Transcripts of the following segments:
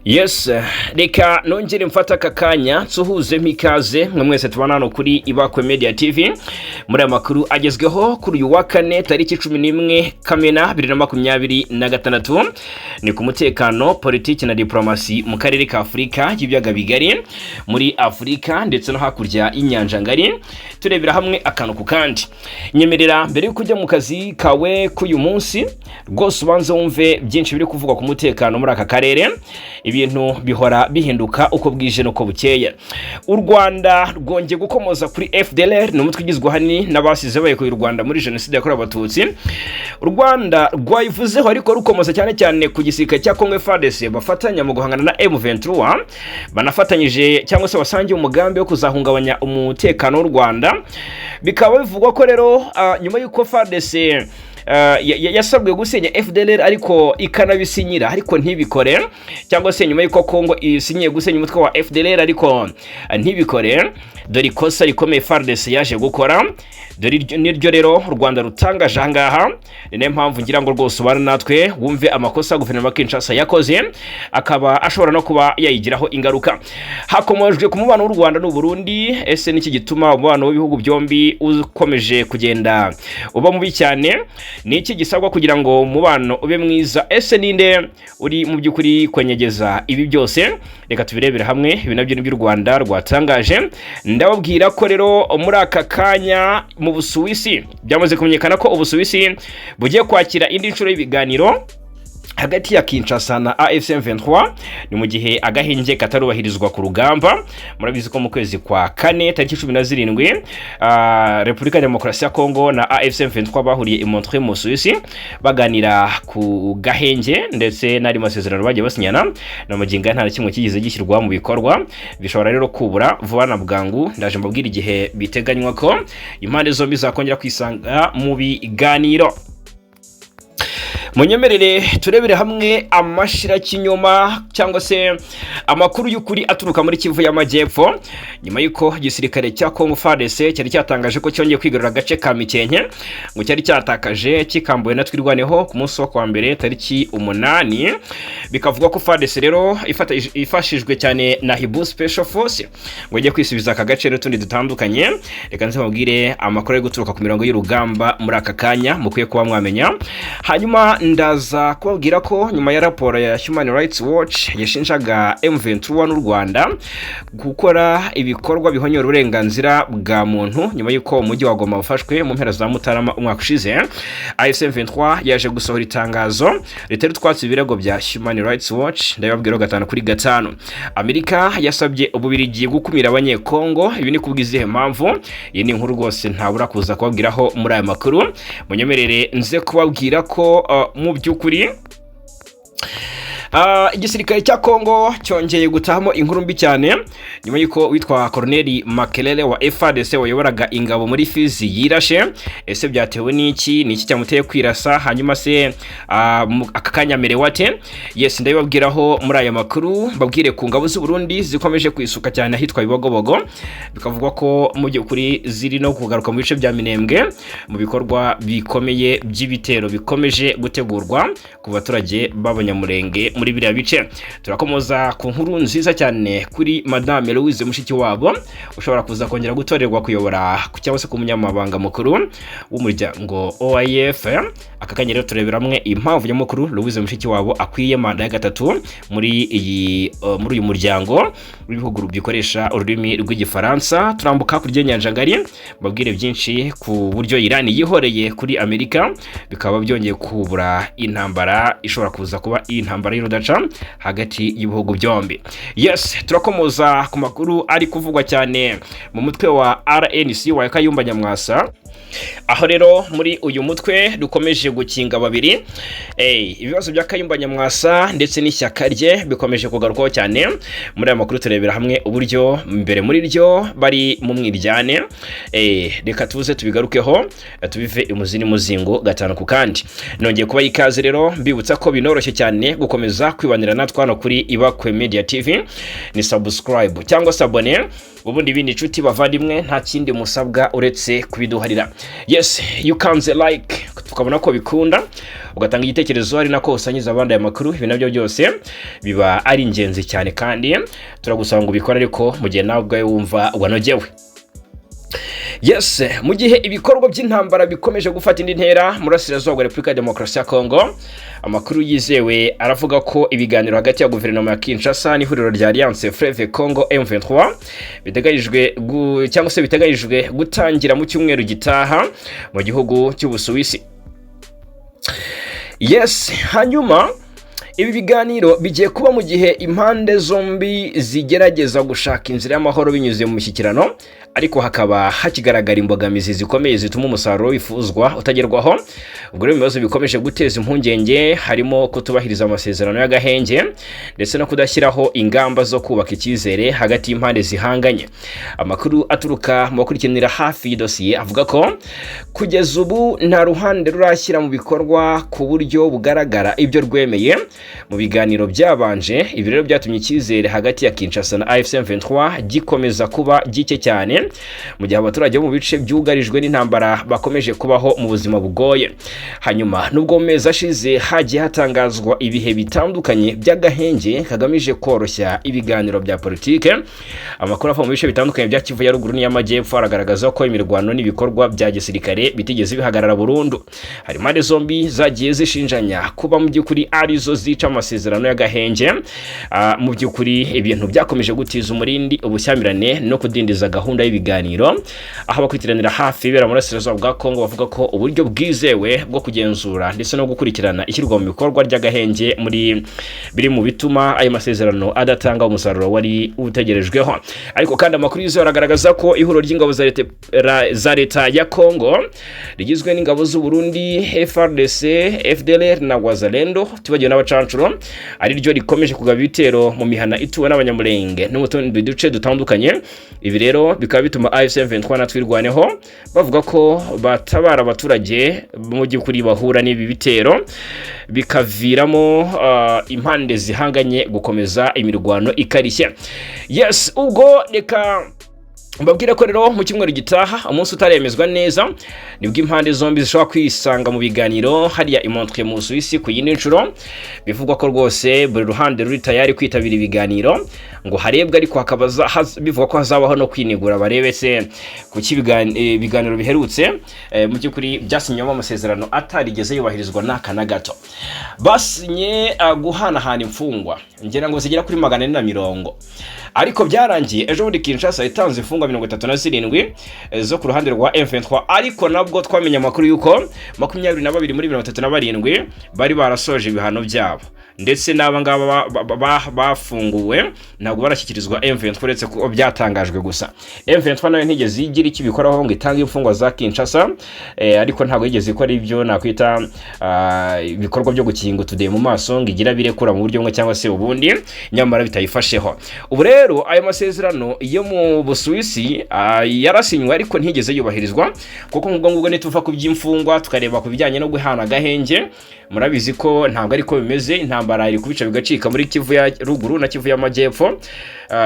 Yes, reka nongere mfata aka kanya nsuhuze mpikaze mwe mwese tubana hano kuri Ibakwe Media TV muri aya makuru agezweho kuri uyu wa kane, tariki 11 Kamena 2026. Ni ku mutekano, politiki na diplomasi mu karere ka Afurika y'ibiyaga bigari, muri Afurika ndetse no hakurya y'inyanja ngari, turebera hamwe akantu ku kandi. Nyemerera mbere yuko ujya mu kazi kawe k'uyu munsi rwose ubanze wumve byinshi biri kuvugwa ku mutekano muri aka karere. Ibintu bihora bihinduka uko bwije n'uko bukeye. U Rwanda rwongeye gukomoza kuri FDLR, ni umutwe ugizwe ahanini n'abasize bayekuye u Rwanda muri Jenoside yakorewe Abatutsi. U Rwanda rwayivuzeho, ariko rukomoza cyane cyane ku gisirikare cya Congo FARDC bafatanya mu guhangana na M23, banafatanyije cyangwa se basangiye umugambi wo kuzahungabanya umutekano w'u Rwanda. Bikaba bivugwa ko rero nyuma y'uko FARDC yasabwe gusenya FDLR ariko ikanabisinyira ariko ntibikore, cyangwa se nyuma y'uko Congo isinyiye gusenya umutwe wa FDLR ariko ntibikore, dore ikosa rikomeye FARDC yaje gukora. Dore niryo rero u Rwanda rutangaje aha ngaha. Ni nayo mpamvu ngira ngo rwose ubane natwe wumve amakosa guverinoma ya Kinshasa yakoze, akaba ashobora no kuba yayigiraho ingaruka. Hakomojwe ku mubano w'u Rwanda n'u Burundi. Ese niki gituma umubano w'ibihugu byombi ukomeje kugenda uba mubi cyane? Ni iki gisabwa kugira ngo umubano ube mwiza? Ese ninde uri mu by'ukuri kwenyegeza ibi byose? Reka tubirebere hamwe. Ibi nabyo nibyo u Rwanda rwatangaje. Ndababwira ko rero muri aka kanya mu Busuwisi byamaze kumenyekana ko Ubusuwisi bugiye kwakira indi nshuro y'ibiganiro hagati ya Kinshasa na AFC M23. Ni mu gihe agahenge katarubahirizwa ku rugamba. Murabizi ko mu kwezi kwa kane, tariki 17, Repubulika ya Demokarasi ya Kongo na AFC M23 bahuriye i Montreux mu Suisse baganira ku gahenge ndetse n'andi masezerano bagiye basinyana. Na magingo aya nta na kimwe kigeze gishyirwa mu bikorwa. Bishobora rero kubura vuba na bwangu. Ndaje mbabwira igihe biteganywa ko impande zombi zakongera kwisanga mu biganiro. Munyemerere turebere hamwe amashirakinyoma cyangwa se amakuru y'ukuri aturuka muri Kivu y'Amajyepfo, nyuma y'uko igisirikare cya Congo FARDC cyari cyatangaje ko cyongeye kwigarurira agace ka Mikenke ngo cyari cyatakaje kikambuwe na Twirwaneho ku munsi wo kwa mbere, tariki 8. Bikavuga ko FARDC rero ifashijwe cyane na Hiboux Special Force ngo ijye kwisubiza aka gace n'utundi dutandukanye. Reka nze mbabwire amakuru ari guturuka ku mirongo y'urugamba muri aka kanya mukwiye kuba mwamenya. Hanyuma ndaza kubabwira ko nyuma ya raporo ya Human Rights Watch yashinjaga M23 n'u Rwanda gukora ibikorwa bihonyora uburenganzira bwa muntu nyuma y'uko umujyi wa Goma wafashwe mu mpera za Mutarama umwaka ushize, AFC M23 yaje gusohora itangazo ritera utwatsi ibirego bya Human Rights Watch. Ndabibabwira 5 kuri 5. Amerika yasabye Ububirigi gukumira Abanyekongo. Ibi ni kubw'izihe mpamvu? Iyi ni inkuru rwose ntabura kuza kubabwiraho muri aya makuru. Munyemerere nze kubabwira ko mu by'ukuri igisirikare cya Kongo cyongeye gutahamo inkuru mbi cyane nyuma y'uko witwa Colonel Makelele wa FARDC wayoboraga ingabo muri Fizi yirashe. Ese byatewe n'iki? Ni iki cyamuteye kwirasa? Hanyuma se aka kanya amerewe ate? Yes, ndabibabwiraho muri aya makuru. Mbabwire ku ngabo z'u Burundi zikomeje kwisuka cyane ahitwa Bibogobogo, bikavugwa ko mu by'ukuri ziri no kugaruka mu bice bya Minembwe mu bikorwa bikomeye by'ibitero bikomeje gutegurwa ku baturage b'Abanyamurenge muri biriya bice. Turakomoza ku nkuru nziza cyane kuri Madame Louise Mushikiwabo ushobora kuza kongera gutorerwa kuyobora cyangwa se ku munyamabanga mukuru w'umuryango OIF. Aka kanya rero turebera hamwe impamvu nyamukuru Louise Mushikiwabo akwiye manda ya gatatu muri uyu muryango w'ibihugu bikoresha ururimi rw'Igifaransa. Turambuka hakurya y'inyanja ngari, mbabwire byinshi ku buryo Iran yihoreye kuri Amerika, bikaba byongeye kubura intambara ishobora kuza kuba intambara y'urudaca hagati y'ibihugu byombi. Yes, turakomoza ku makuru ari kuvugwa cyane mu mutwe wa RNC wa Kayumba Nyamwasa, aho rero muri uyu mutwe dukomeje gukinga babiri. Ibibazo bya Kayumba Nyamwasa ndetse n'ishyaka rye bikomeje kugarukwaho cyane. Muri aya makuru turebera hamwe uburyo mbere muri ryo bari mu mwiryane. Reka tuze tubigarukeho, tubive imuzi n'umuzingo 5 ku kandi. Nongeye kuba ikaze rero, mbibutsa ko binoroshye cyane gukomeza kwibanira natwe hano kuri Ibakwe Media TV. Ni subscribe cyangwa se abonner. Ubundi ibindi, inshuti bavandimwe, nta kindi musabwa uretse kubiduharira. Yes, you kanze like tukabona ko bikunda, ugatanga igitekerezo, ari nako usangiza abandi aya makuru. Ibi nabyo byose biba ari ingenzi cyane, kandi turagusaba ngo ubikore ariko mu gihe nawe ubwawe wumva wanogewe. Yes, mu gihe ibikorwa by'intambara bikomeje gufata indi ntera mu burasirazuba bwa Repubulika ya Demokarasi ya Kongo, amakuru yizewe aravuga ko ibiganiro hagati ya guverinoma ya Kinshasa n'ihuriro rya Alliance Fleuve Congo M23 biteganyijwe cyangwa se biteganyijwe gutangira mu cyumweru gitaha mu gihugu cy'Ubusuwisi. Yes, hanyuma ibi biganiro bigiye kuba mu gihe impande zombi zigerageza gushaka inzira y'amahoro binyuze mu mishyikirano, ariko hakaba hakigaragara imbogamizi zikomeye zituma umusaruro wifuzwa utagerwaho. Ubwo rero ibibazo bikomeje guteza impungenge harimo kutubahiriza amasezerano y'agahenge ndetse no kudashyiraho ingamba zo kubaka icyizere hagati y'impande zihanganye. Amakuru aturuka mu bakurikiranira hafi iyi dosiye avuga ko kugeza ubu nta ruhande rurashyira mu bikorwa ku buryo bugaragara ibyo rwemeye mu biganiro byabanje. Ibi rero byatumye icyizere hagati ya Kinshasa na AFC M23 gikomeza kuba gike cyane, mu gihe abaturage bo mu bice byugarijwe n'intambara bakomeje kubaho mu buzima bugoye. Hanyuma nubwo mu mezi ashize hagiye hatangazwa ibihe bitandukanye by'agahenge kagamije koroshya ibiganiro bya politike, amakuru ava mu bice bitandukanye bya Kivu ya Ruguru n'iy'Amajyepfo aragaragaza ko imirwano n'ibikorwa bya gisirikare bitigeze bihagarara burundu. Hari impande zombi zagiye zishinjanya kuba mu by'ukuri arizo zica amasezerano y'agahenge. Mu by'ukuri ibintu byakomeje gutiza umurindi ubushyamirane no kudindiza gahunda y'ibiganiro, aho abakurikiranira hafi ibera mu burasirazuba bwa Kongo bavuga ko uburyo bwizewe bwo kugenzura ndetse no gukurikirana ishyirwa mu bikorwa ry'agahenge muri biri mu bituma ayo masezerano adatanga umusaruro wari utegerejweho. Ariko kandi amakuru yizewe aragaragaza ko ihuriro ry'ingabo za leta ya Kongo rigizwe n'ingabo z'u Burundi, FARDC, FDLR na Wazalendo, tibagiwe n'abacancuro, ari ryo rikomeje kugaba ibitero mu mihana ituwe n'Abanyamulenge no mu tundi duce dutandukanye. Ibi rero bikaba bituma AFC M23 na Twirwaneho bavuga ko batabara abaturage mu by'ukuri bahura n'ibi bitero, bikaviramo impande zihanganye gukomeza imirwano ikarishye. Yes, ubwo reka mbabwire ko rero mu cyumweru gitaha, umunsi utaremezwa neza, nibwo impande zombi zishobora kwisanga mu biganiro hariya i Montreux mu Busuwisi ku yindi nshuro. Bivugwa ko rwose buri ruhande ruri tayari kwitabira ibiganiro ngo harebwe, ariko hakaba bivugwa ko hazabaho no kwinigura, barebe se kuki ibiganiro biherutse mu by'ukuri byasinywemo amasezerano atarigeze yubahirizwa n'aka na gato. Basinye guhanahana imfungwa ngira ngo zigera kuri 440, ariko byarangiye ejo bundi Kinshasa itanze imfungwa 37 zo ku ruhande rwa M23, ariko nabwo twamenye amakuru y'uko 22 muri 37 bari barasoje ibihano byabo, ndetse n'aba ngaba bafunguwe ntabwo barashyikirizwa M23, uretse ko byatangajwe gusa. M23 nayo ntigeze igira icyo ibikoraho ngo itange imfungwa za Kinshasa, ariko ntabwo yigeze ikora ibyo nakwita ibikorwa byo gukinga utudeyi mu maso ngo igira birekura mu buryo bumwe cyangwa se ubundi, nyamara bitayifasheho. Ubu rero ayo masezerano yo mu Busuwisi yarasinywe ariko ntigeze yubahirizwa, kuko nk'ubwo ngubwo nituva ku by'imfungwa tukareba ku bijyanye no guhana agahenge, murabizi ko ntabwo ariko bimeze. Intambara iri kubica bigacika muri Kivu ya Ruguru na Kivu y'Amajyepfo.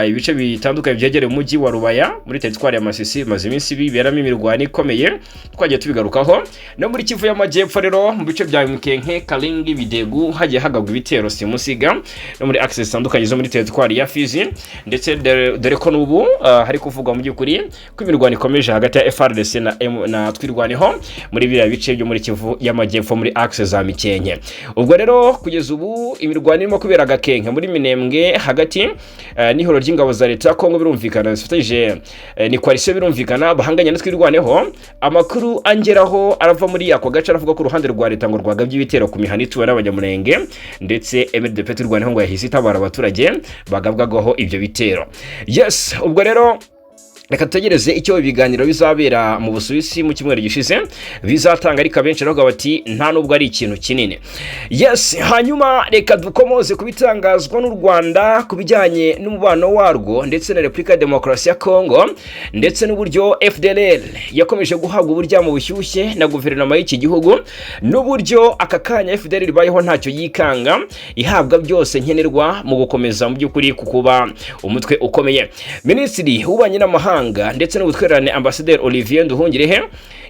Ibice bitandukanye byegereye umujyi wa Rubaya muri teritwari ya Masisi maze iminsi biberamo imirwano ikomeye, twagiye tubigarukaho. No muri Kivu y'Amajyepfo rero, mu bice bya Mukenke, Kalingi, Bidegu, hagiye hagabwa ibitero simusiga, no muri axes zitandukanye zo muri teritwari ya Fizi, ndetse dore ko n'ubu hari kuvugwa mu by'ukuri ko imirwano ikomeje hagati ya FARDC na Twirwaneho muri biriya bice byo muri Kivu y'Amajyepfo muri axe za Mikenke. Ubwo rero kugeza ubu imirwano irimo kubera Gakenke muri Minembwe hagati n'ihuriro ry'ingabo za leta ya Kongo, birumvikana zifatanyije ni coalition, birumvikana bahanganye na Twirwaneho. Amakuru angeraho arava muri ako gace aravuga ko uruhande rwa leta ngo rwagabye ibitero ku mihana ituwe n'Abanyamulenge, ndetse MRDP Twirwaneho ngo yahise itabara abaturage bagabwagaho ibyo bitero. Yes, ubwo rero Reka dutegereze icyo ibiganiro bizabera mu Busuwisi mu cyumweru gishize bizatanga, ariko abenshi baravuga bati nta nubwo ari ikintu kinini. Yes, hanyuma reka dukomoze ku bitangazwa n'u Rwanda ku bijyanye n'umubano warwo ndetse na Repubulika ya Demokarasi ya Kongo, ndetse n'uburyo FDLR yakomeje guhabwa uburyamo bushyushye na guverinoma y'iki gihugu, n'uburyo aka kanya FDLR ibayeho ntacyo yikanga, ihabwa byose nkenerwa mu gukomeza mu by'ukuri ku kuba umutwe ukomeye. Minisitiri w'Ububanyi n'Amahanga ndetse n'Ubutwererane, Ambasaderi Olivier Nduhungirehe,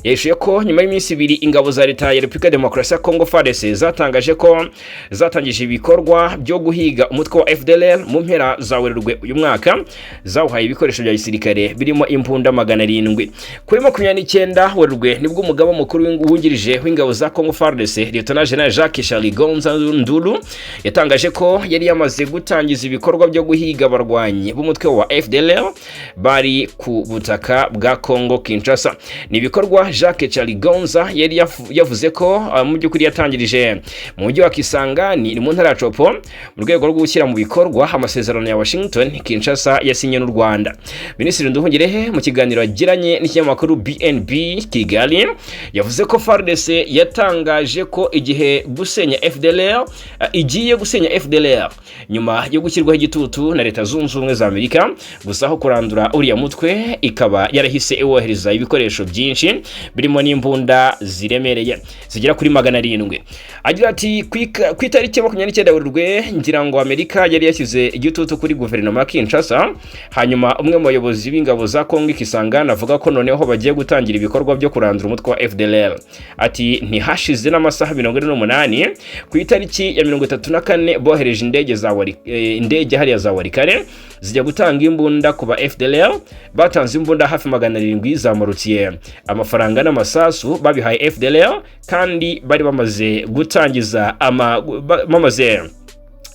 yahishuye ko nyuma y'iminsi 2 ingabo za leta ya Repubulika ya Demokarasi ya Kongo, FARDC, zatangaje ko zatangije ibikorwa byo guhiga umutwe wa FDLR mu mpera za Werurwe uyu mwaka, zawuhaye ibikoresho bya gisirikare birimo imbunda 700. Kuri 29 Werurwe nibwo umugaba mukuru wungirije w'ingabo za Kongo FARDC, Lieutenant General Jacques Chaligonza Ndulu, yatangaje ko yari yamaze gutangiza ibikorwa byo guhiga abarwanyi b'umutwe wa FDLR bari ku butaka bwa Kongo Kinshasa. Ni ibikorwa Jacques Chaligonza yari yavuze ko mu by'ukuri yatangirije mu mujyi wa Kisangani, ni mu ntara ya Tshopo, mu rwego rwo gushyira mu bikorwa amasezerano ya Washington Kinshasa yasinye n'u Rwanda. Minisitiri Nduhungirehe, mu kiganiro yagiranye n'ikinyamakuru BNB Kigali, yavuze ko FARDC yatangaje ko igihe gusenya FDLR, igiye gusenya FDLR nyuma yo gushyirwaho igitutu na Leta Zunze Ubumwe za Amerika gusa, aho kurandura uriya mutwe ikaba yarahise iwohereza ibikoresho byinshi birimo n'imbunda ziremereye zigera kuri 700. Agira ati: "Ku itariki ya 29 Werurwe, ngira ngo Amerika yari yashyize igitutu kuri guverinoma ya Kinshasa, hanyuma umwe mu bayobozi b'ingabo za Kongo Kisangani avuga ko noneho bagiye gutangira ibikorwa byo kurandura umutwe wa FDLR." Ati: "Ntihashize n'amasaha 48, ku itariki ya 34 bohereje indege za indege hariya za Walikale zijya gutanga imbunda ku ba FDLR. Batanze imbunda hafi 700 za mortier, amafaranga n'amasasu babihaye FDLR, kandi bari bamaze gutangiza ama bamaze."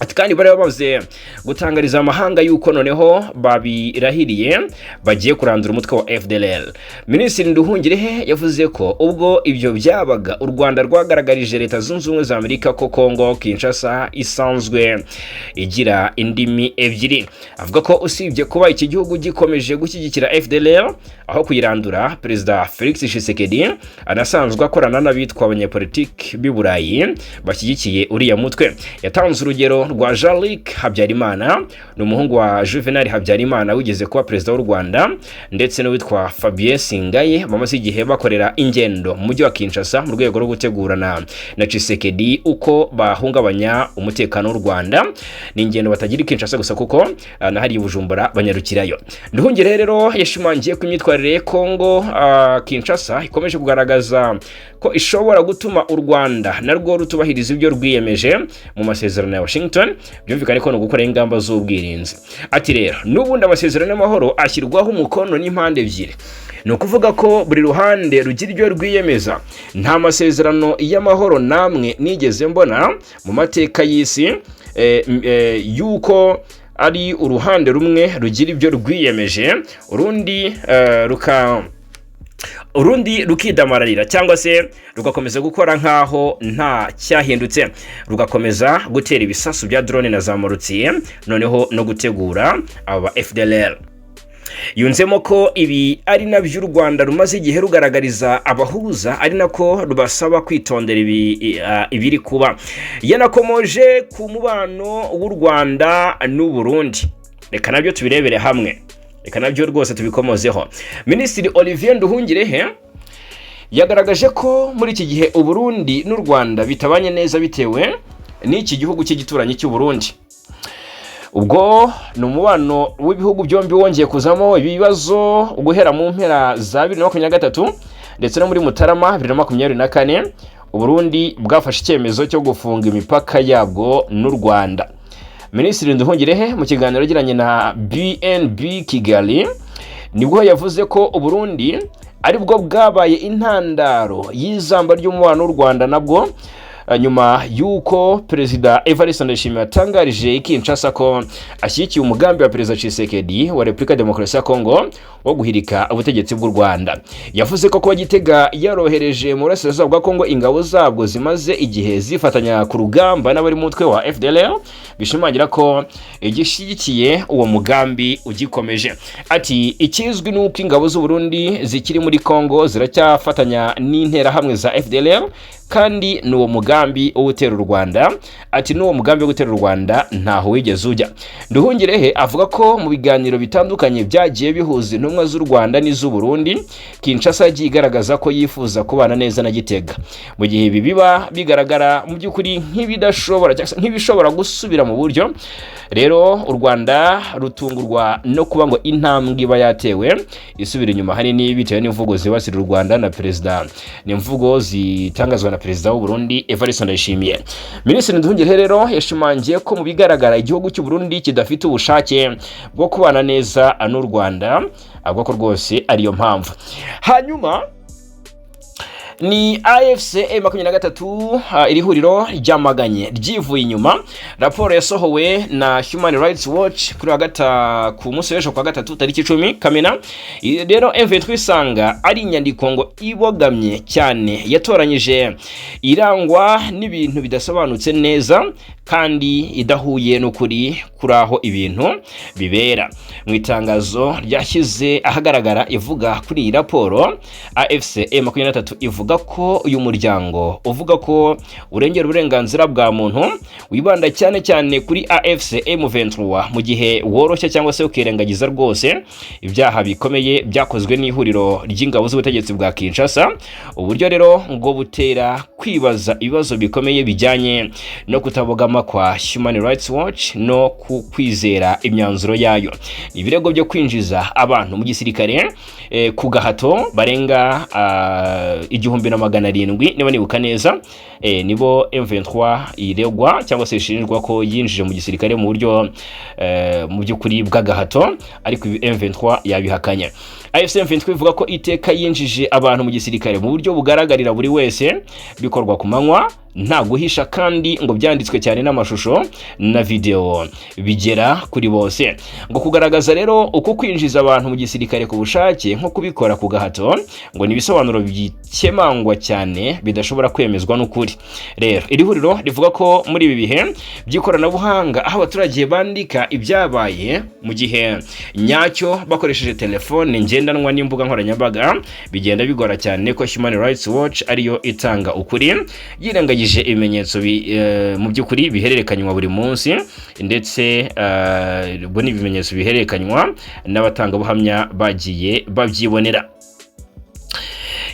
Ati: "Kandi bari bamaze gutangariza amahanga yuko noneho babirahiriye bagiye kurandura umutwe wa FDLR." Minisitiri Nduhungirehe yavuze ko ubwo ibyo byabaga, u Rwanda rwagaragarije Leta Zunze Ubumwe za Amerika ko Kongo Kinshasa isanzwe igira indimi ebyiri. Avuga ko usibye kuba iki gihugu gikomeje gushyigikira FDLR aho kuyirandura, Perezida Felix Tshisekedi anasanzwe akorana n'abitwa abanyepolitiki b'i Burayi bashyigikiye uriya mutwe. Yatanze urugero rwa Jean-Luc Habyarimana, ni umuhungu wa Juvenal Habyarimana wigeze kuba perezida w'u Rwanda, ndetse n'uwitwa Fabien Singaye, bamaze igihe bakorera ingendo mu mujyi wa Kinshasa mu rwego rwo gutegurana na Tshisekedi uko bahungabanya umutekano w'u Rwanda. Ni ingendo batagira i Kinshasa gusa, kuko na hariya i Bujumbura banyarukirayo. Nduhungire rero yashimangiye ko imyitwarire ya Kongo Kinshasa ikomeje kugaragaza ko ishobora gutuma u Rwanda narwo rutubahiriza ibyo rwiyemeje mu masezerano ya Washington. Byumvikane ko ni ugukora ingamba z'ubwirinzi. Ati: "Rero n'ubundi amasezerano y'amahoro ashyirwaho umukono n'impande ebyiri, ni ukuvuga ko buri ruhande rugira ibyo rwiyemeza. Nta masezerano y'amahoro namwe nigeze mbona mu mateka y'isi yuko ari uruhande rumwe rugira ibyo rwiyemeje, urundi ruka urundi rukidamararira cyangwa se rugakomeza gukora nk'aho nta cyahindutse, rugakomeza gutera ibisasu bya drone na za mortier, noneho no gutegura aba FDLR." Yunzemo ko ibi ari nabyo u Rwanda rumaze igihe rugaragariza abahuza, ari nako rubasaba kwitondera ibiri kuba. Yanakomoje ku mubano w'u Rwanda n'u Burundi. Reka nabyo tubirebere hamwe, reka nabyo rwose tubikomozeho. Minisitiri Olivier Nduhungirehe yagaragaje ko muri iki gihe u Burundi n'u Rwanda bitabanye neza bitewe n'iki gihugu cy'igituranyi cy'u Burundi. Ubwo ni umubano w'ibihugu byombi wongeye kuzamo ibibazo guhera mu mpera za 2023 ndetse no muri Mutarama 2024, Uburundi bwafashe icyemezo cyo gufunga imipaka yabwo n'u Rwanda. Minisitiri Nduhungirehe, mu kiganiro yagiranye na BNB Kigali, nibwo yavuze ko Uburundi aribwo bwabaye intandaro y'izamba ry'umubano w'u Rwanda nabwo. Nyuma y'uko Perezida Evariste Ndayishimiye yatangarije i Kinshasa ko ashyigikiye umugambi wa Perezida Tshisekedi wa Repubulika ya Demokarasi ya Kongo wo guhirika ubutegetsi bw'u Rwanda, yavuze ko kuba Gitega yarohereje mu burasirazuba bwa Kongo ingabo zabwo zimaze igihe zifatanya ku rugamba n'abari mu mutwe wa FDLR bishimangira ko igishyigikiye uwo mugambi ugikomeje. Ati: "Ikizwi ni uko ingabo z'u Burundi zikiri muri Kongo ziracyafatanya n'interahamwe za FDLR, kandi ni uwo mugambi wo gutera u Rwanda." Ati: "N'uwo mugambi wo gutera u Rwanda ntaho wigeze ujya." Nduhungirehe avuga ko mu biganiro bitandukanye byagiye bihuza intumwa z'u Rwanda n'iz'u Burundi, Kinshasa yagiye igaragaza ko yifuza kubana neza na Gitega, mu gihe ibi biba bigaragara mu by'ukuri nk'ibidashobora cyangwa se nk'ibishobora gusubira mu buryo. Rero u Rwanda rutungurwa no kuba ngo intambwe iba yatewe isubira inyuma, hanini bitewe n'imvugo zibasira u Rwanda na perezida, ni imvugo zitangazwa na Perezida w'u Burundi Evariste Ndayishimiye. Minisitiri Nduhungirehe rero yashimangiye ko mu bigaragara igihugu cy'u Burundi kidafite ubushake bwo kubana neza n'u Rwanda, avuga ko rwose ariyo mpamvu. Hanyuma ni AFC M23, iri huriro ryamaganye ryivuye inyuma raporo yasohowe na Human Rights Watch kuri wa gata ku munsi w'ejo kwa gatatu tariki 10 Kamena. Rero M23 isanga ari inyandiko ngo ibogamye cyane, yatoranyije, irangwa n'ibintu bidasobanutse neza kandi idahuye n'ukuri kuri aho ibintu bibera. Mu itangazo ryashyize ahagaragara ivuga kuri iyi raporo, AFC M23 ivuga ko uyu muryango uvuga ko urengera uburenganzira bwa muntu wibanda cyane cyane kuri AFC M23, mu gihe woroshya cyangwa se ukirengagiza rwose ibyaha bikomeye byakozwe n'ihuriro ry'ingabo z'ubutegetsi bwa Kinshasa. Uburyo rero ngo butera kwibaza ibibazo bikomeye bijyanye no kutabogama kwa Human Rights Watch no ku kwizera imyanzuro yayo. Ibirego byo kwinjiza abantu mu gisirikare ku gahato barenga 1700, niba nibuka neza, nibo M23 iregwa cyangwa se ishinjwa ko yinjije mu gisirikare mu buryo mu by'ukuri bw'agahato, ariko ibi M23 yabihakanye. AFC M23 ivuga ko iteka yinjije abantu mu gisirikare mu buryo bugaragarira buri wese, bikorwa ku manywa nta guhisha, kandi ngo byanditswe cyane n'amashusho na video bigera kuri bose. Ngo kugaragaza rero uko kwinjiza abantu mu gisirikare ku bushake nko kubikora ku gahato ngo ni ibisobanuro bikemangwa cyane bidashobora kwemezwa n'ukuri. Rero iri huriro rivuga ko muri ibi bihe by'ikoranabuhanga, aho abaturage bandika ibyabaye mu gihe nyacyo bakoresheje telefone ngendanwa n'imbuga nkoranyambaga, bigenda bigora cyane ko Human Rights Watch ariyo itanga ukuri yirengagije ibimenyetso mu by'ukuri bihererekanywa buri munsi, ndetse ubwo ni ibimenyetso bihererekanywa n'abatangabuhamya bagiye babyibonera.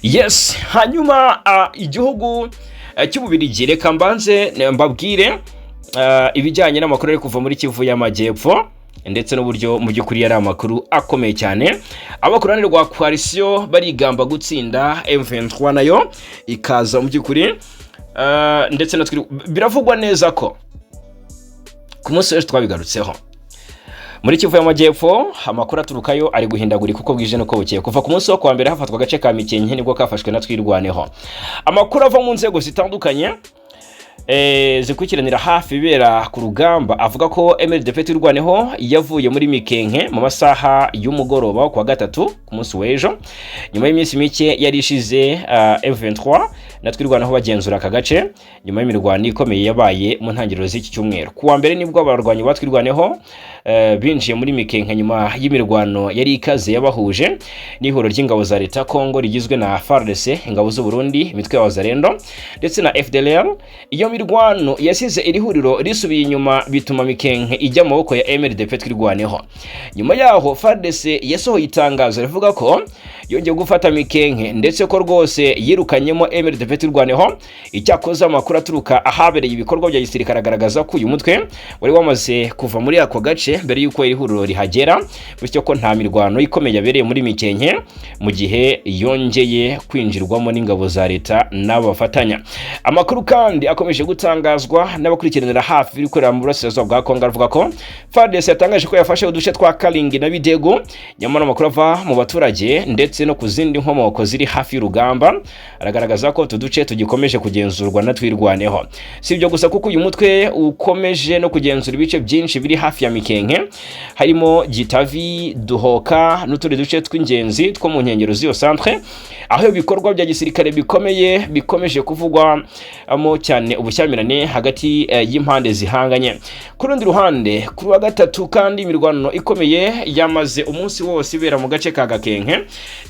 Yes, hanyuma igihugu cy'Ububirigi, reka mbanze mbabwire ibijyanye n'amakuru ari kuva muri Kivu y'Amajyepfo, ndetse n'uburyo mu by'ukuri yari amakuru akomeye cyane. Abo ku ruhande rwa coalition barigamba gutsinda, M23 nayo ikaza mu by'ukuri, ndetse natwe biravugwa neza ko ku munsi w'ejo twabigarutseho. Muri Kivu y'Amajyepfo amakuru aturukayo ari guhindagurika uko bwije n'uko bukeye. Kuva ku munsi wo kuwa mbere hafatwa agace ka Mikenke, nibwo kafashwe na Twirwaneho. Amakuru ava mu nzego zitandukanye zikurikiranira hafi ibibera ku rugamba avuga ko MRDP Twirwaneho yavuye muri Mikenke mu masaha y'umugoroba wo kuwa gatatu ku munsi w'ejo, nyuma y'iminsi mike yari ishize M23 na Twirwaneho bagenzura aka gace, nyuma y'imirwano ikomeye yabaye mu ntangiriro z'iki cyumweru. Ku wa mbere nibwo abarwanyi ba Twirwaneho binjiye muri Mikenke nyuma y'imirwano yari ikaze yabahuje n'ihuriro ry'ingabo za leta Kongo rigizwe na FARDC, ingabo z'u Burundi, imitwe ya Wazalendo ndetse na FDLR. Iyo mirwano yasize iri huriro risubiye inyuma, bituma Mikenke ijya mu maboko ya MRDP Twirwaneho. Nyuma yaho FARDC yasohoye itangazo rivuga ko yongeye gufata Mikenke, ndetse ko rwose yirukanyemo MRDP Twirwaneho. Icyakoze amakuru aturuka ahabereye ibikorwa bya gisirikare agaragaza ko uyu mutwe wari wamaze kuva muri ako gace. FARDC mbere y'uko iri huriro rihagera, bityo ko nta mirwano ikomeye yabereye muri Mikenke mu gihe yongeye kwinjirwamo n'ingabo za leta n'abafatanya. Amakuru kandi akomeje gutangazwa n'abakurikiranira hafi ibiri gukorera mu burasirazuba bwa Kongo avuga ko FARDC yatangaje ko yafashe uduce twa Karingi na Bidego. Nyamara amakuru ava mu baturage ndetse no ku zindi nkomoko ziri hafi y'urugamba aragaragaza ko utu duce tugikomeje kugenzurwa na Twirwaneho. Si ibyo gusa, kuko uyu mutwe ukomeje no kugenzura ibice byinshi biri hafi ya Mikenke, harimo Gitavi, Duhoka n'utundi duce tw'ingenzi two mu nkengero z'iyo centre, aho ibikorwa bya gisirikare bikomeye bikomeje kuvugwamo cyane ubushyamirane hagati y'impande zihanganye. Ku rundi ruhande, kuri wa gatatu kandi, imirwano ikomeye yamaze umunsi wose ibera mu gace ka Gakenke,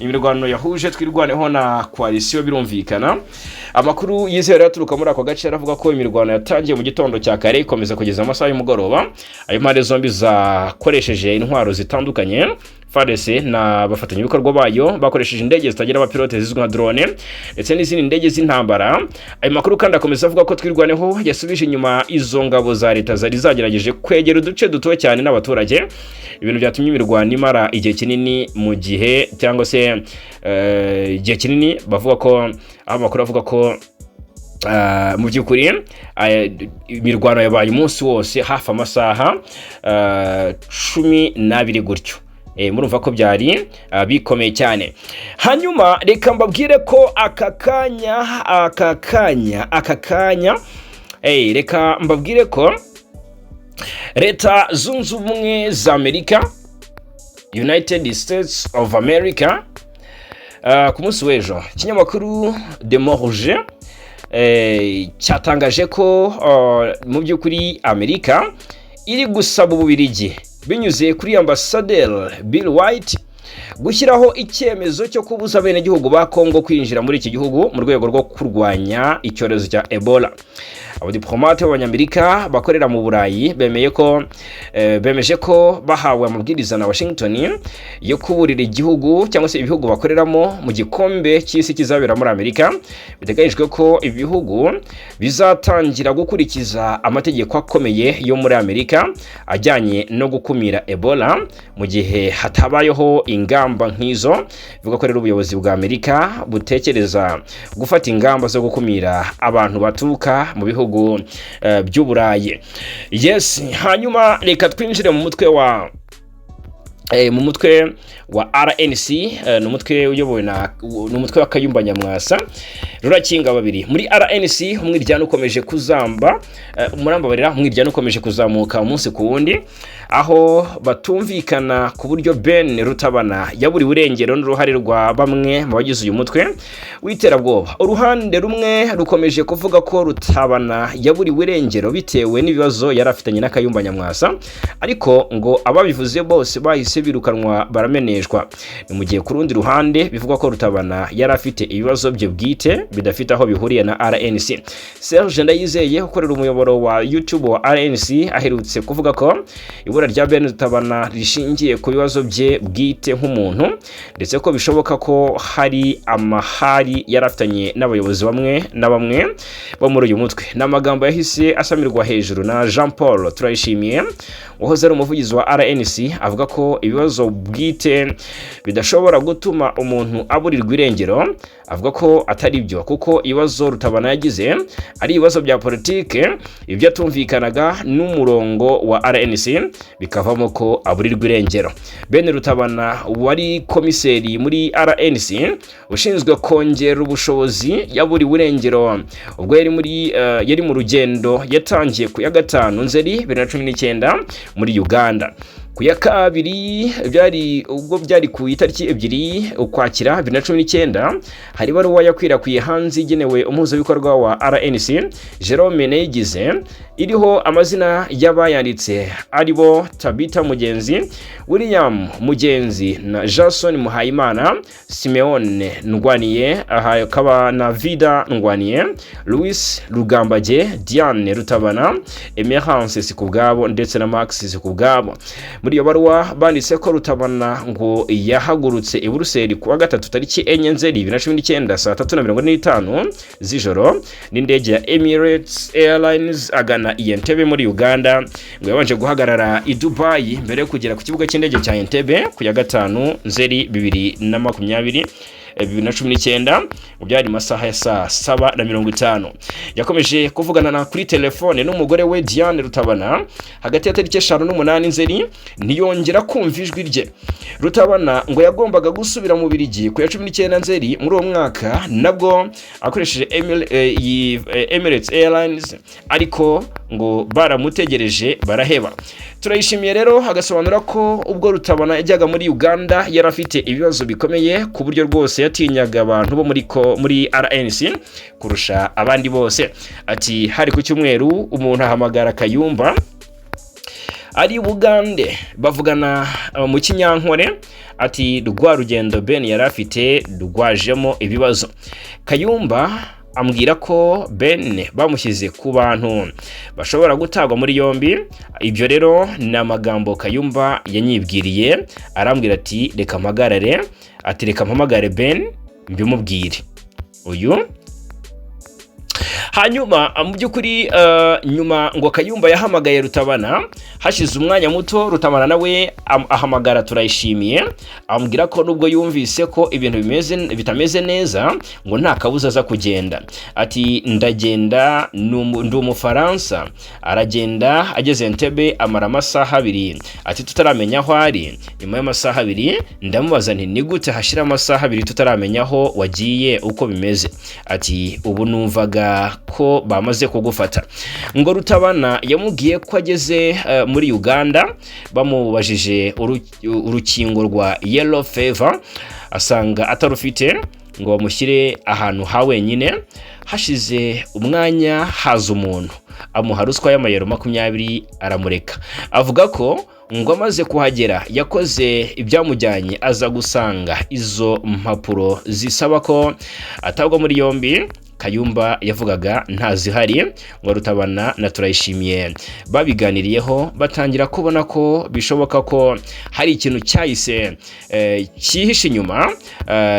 imirwano yahuje Twirwaneho na coalition. Birumvikana, amakuru yizewe aturuka muri ako gace aravuga ko imirwano yatangiye mu gitondo cya kare, ikomeza kugeza amasaha y'umugoroba, ayo impande zombi zakoresheje intwaro zitandukanye. FARDC n'abafatanyabikorwa bayo bakoresheje indege zitagira abapilote zizwi nka drone ndetse n'izindi ndege z'intambara. Ayo makuru kandi akomeza avuga ko Twirwaneho yasubije inyuma izo ngabo za leta zari zagerageje kwegera uduce dutuwe cyane n'abaturage, ibintu byatumye imirwano imara igihe kinini mu gihe cyangwa se igihe kinini. Bavuga ko aho amakuru avuga ko mu by'ukuri imirwano yabaye umunsi wose, hafi amasaha 12 gutyo. Murumva ko byari bikomeye cyane. Hanyuma reka mbabwire ko aka kanya reka mbabwire ko Leta Zunze Ubumwe za Amerika, United States of America, ku munsi w'ejo ikinyamakuru De Morge cyatangaje ko mu by'ukuri Amerika iri gusaba Ububirigi binyuze kuri ambasaderi Bill White gushyiraho icyemezo cyo kubuza abenegihugu ba Kongo kwinjira muri iki gihugu mu rwego rwo kurwanya icyorezo cya Ebola. Abadiplomate b'Abanyamerika bakorera mu Burayi bemeye ko bemeje ko bahawe amabwiriza na Washington yo kuburira igihugu cyangwa se ibihugu bakoreramo mu gikombe cy'isi kizabera muri Amerika. Biteganyijwe ko ibihugu bizatangira gukurikiza amategeko akomeye yo muri Amerika ajyanye no gukumira Ebola mu gihe hatabayeho ingamba nk'izo. Bivuga ko rero ubuyobozi bwa Amerika butekereza gufata ingamba zo gukumira abantu baturuka mu bihugu by'Uburayi. Yes, hanyuma reka twinjire mu mutwe wa RNC, ni umutwe uyobowe na, ni umutwe wa Kayumba Nyamwasa. Rurakinga babiri muri RNC, umwiryane ukomeje kuzamba, murambabarira, umwiryane ukomeje kuzamuka umunsi ku wundi, aho batumvikana ku buryo Ben Rutabana yaburiwe irengero n'uruhare rwa bamwe mu bagize uyu mutwe w'iterabwoba. Uruhande rumwe rukomeje kuvuga ko Rutabana yaburiwe irengero bitewe n'ibibazo yari afitanye na Kayumba Nyamwasa, ariko ngo ababivuze bose bahise birukanwa, barameneshwa. Ni mu gihe ku rundi ruhande bivugwa ko Rutabana yari afite ibibazo bye bwite bidafite aho bihuriye na RNC. Serge Ndayizeye, ukorera umuyoboro wa YouTube wa RNC, aherutse kuvuga ko ibura rya Ben Rutabana rishingiye ku bibazo bye bwite nk'umuntu, ndetse ko bishoboka ko hari amahari yari afitanye n'abayobozi bamwe na bamwe bo muri uyu mutwe. Ni amagambo yahise asamirwa hejuru na Jean Paul Turayishimiye, wahoze ari umuvugizi wa RNC, avuga ko ibibazo bwite bidashobora gutuma umuntu aburirwa irengero. Avuga ko atari byo, kuko ibibazo Rutabana yagize ari ibibazo bya politike, ibyo atumvikanaga n'umurongo wa RNC, bikavamo ko aburirwa irengero. Ben Rutabana wari komiseri muri RNC ushinzwe kongera ubushobozi yaburiwe irengero ubwo yari mu rugendo yatangiye ku ya 5 Nzeri 2019 muri Uganda. Ku ya kabiri byari ubwo byari ku itariki 2 Ukwakira 2019, hari ibaruwa yakwirakwiye hanze igenewe umuhuzabikorwa wa RNC Jerome Neyigize, iriho amazina y'abayanditse aribo Tabita Mugenzi, William Mugenzi na Jason Muhayimana, Simeone Ndwaniye, aha akaba na Vida Ndwaniye, Louis Rugambage, Diane Rutabana, Emerance Sikubwabo ndetse na Max Sikubwabo. Muri Muri iyo baruwa banditse ko Rutabana ngo yahagurutse i Buruseli kuwa gatatu tariki 4 Nzeri 2019 saa 3:45 z'ijoro n'indege ya Emirates Airlines agana i Entebbe muri Uganda. Ngo yabanje guhagarara i Dubai mbere yo kugera ku kibuga cy'indege cya Entebbe ku ya 5 Nzeri 2020, 2019, mu byari masaha ya saa 7:50. Yakomeje kuvugana na kuri telefone n'umugore we Diane Rutabana hagati ya tariki 5 n'umunani Nzeri, ntiyongera kumva ijwi rye. Rutabana ngo yagombaga gusubira mu Birigi ku ya 19 Nzeri muri uwo mwaka, nabwo akoresheje Emirates Airlines, ariko ngo baramutegereje baraheba. Turayishimiye rero agasobanura ko ubwo Rutabana yajyaga muri Uganda yari afite ibibazo bikomeye, ku buryo rwose yatinyaga abantu bo muri RNC kurusha abandi bose. Ati hari ku cyumweru, umuntu ahamagara Kayumba ari Bugande, bavugana mu Kinyankore. Ati rwa rugendo Ben yari afite rwajemo ibibazo. Kayumba ambwira ko Ben bamushyize ku bantu bashobora gutabwa muri yombi. Ibyo rero ni amagambo Kayumba yanyibwiriye, arambwira ati reka mpagarare, ati reka mpamagare Ben mbimubwire uyu. Hanyuma mu by'ukuri nyuma ngo Kayumba yahamagaye Rutabana hashize umwanya muto, Rutabana nawe ahamagara Turayishimiye, amubwira ko nubwo yumvise ko ibintu bimeze bitameze neza, ngo nta kabuza aza kugenda. Ati ndagenda, ndi Umufaransa. Aragenda, ageze Entebbe amara amasaha 2, ati tutaramenya aho ari. Nyuma y'amasaha 2 ndamubaza nti ni gute hashira amasaha 2 tutaramenya aho wagiye, uko bimeze? Ati ubu numvaga ko bamaze kugufata. Ngo Rutabana yamubwiye ko ageze muri Uganda bamubajije urukingo rwa yellow fever, asanga atarufite, ngo bamushyire ahantu ha wenyine. Hashize umwanya haza umuntu amuha ruswa y'amayero 20, aramureka. Avuga ko ngo amaze kuhagera yakoze ibyamujyanye, aza gusanga izo mpapuro zisaba ko atabwa muri yombi Kayumba yavugaga ntazihari. Ngo Rutabana na Turayishimiye babiganiriyeho, batangira kubona ko bishoboka ko hari ikintu cyahise cyihishe inyuma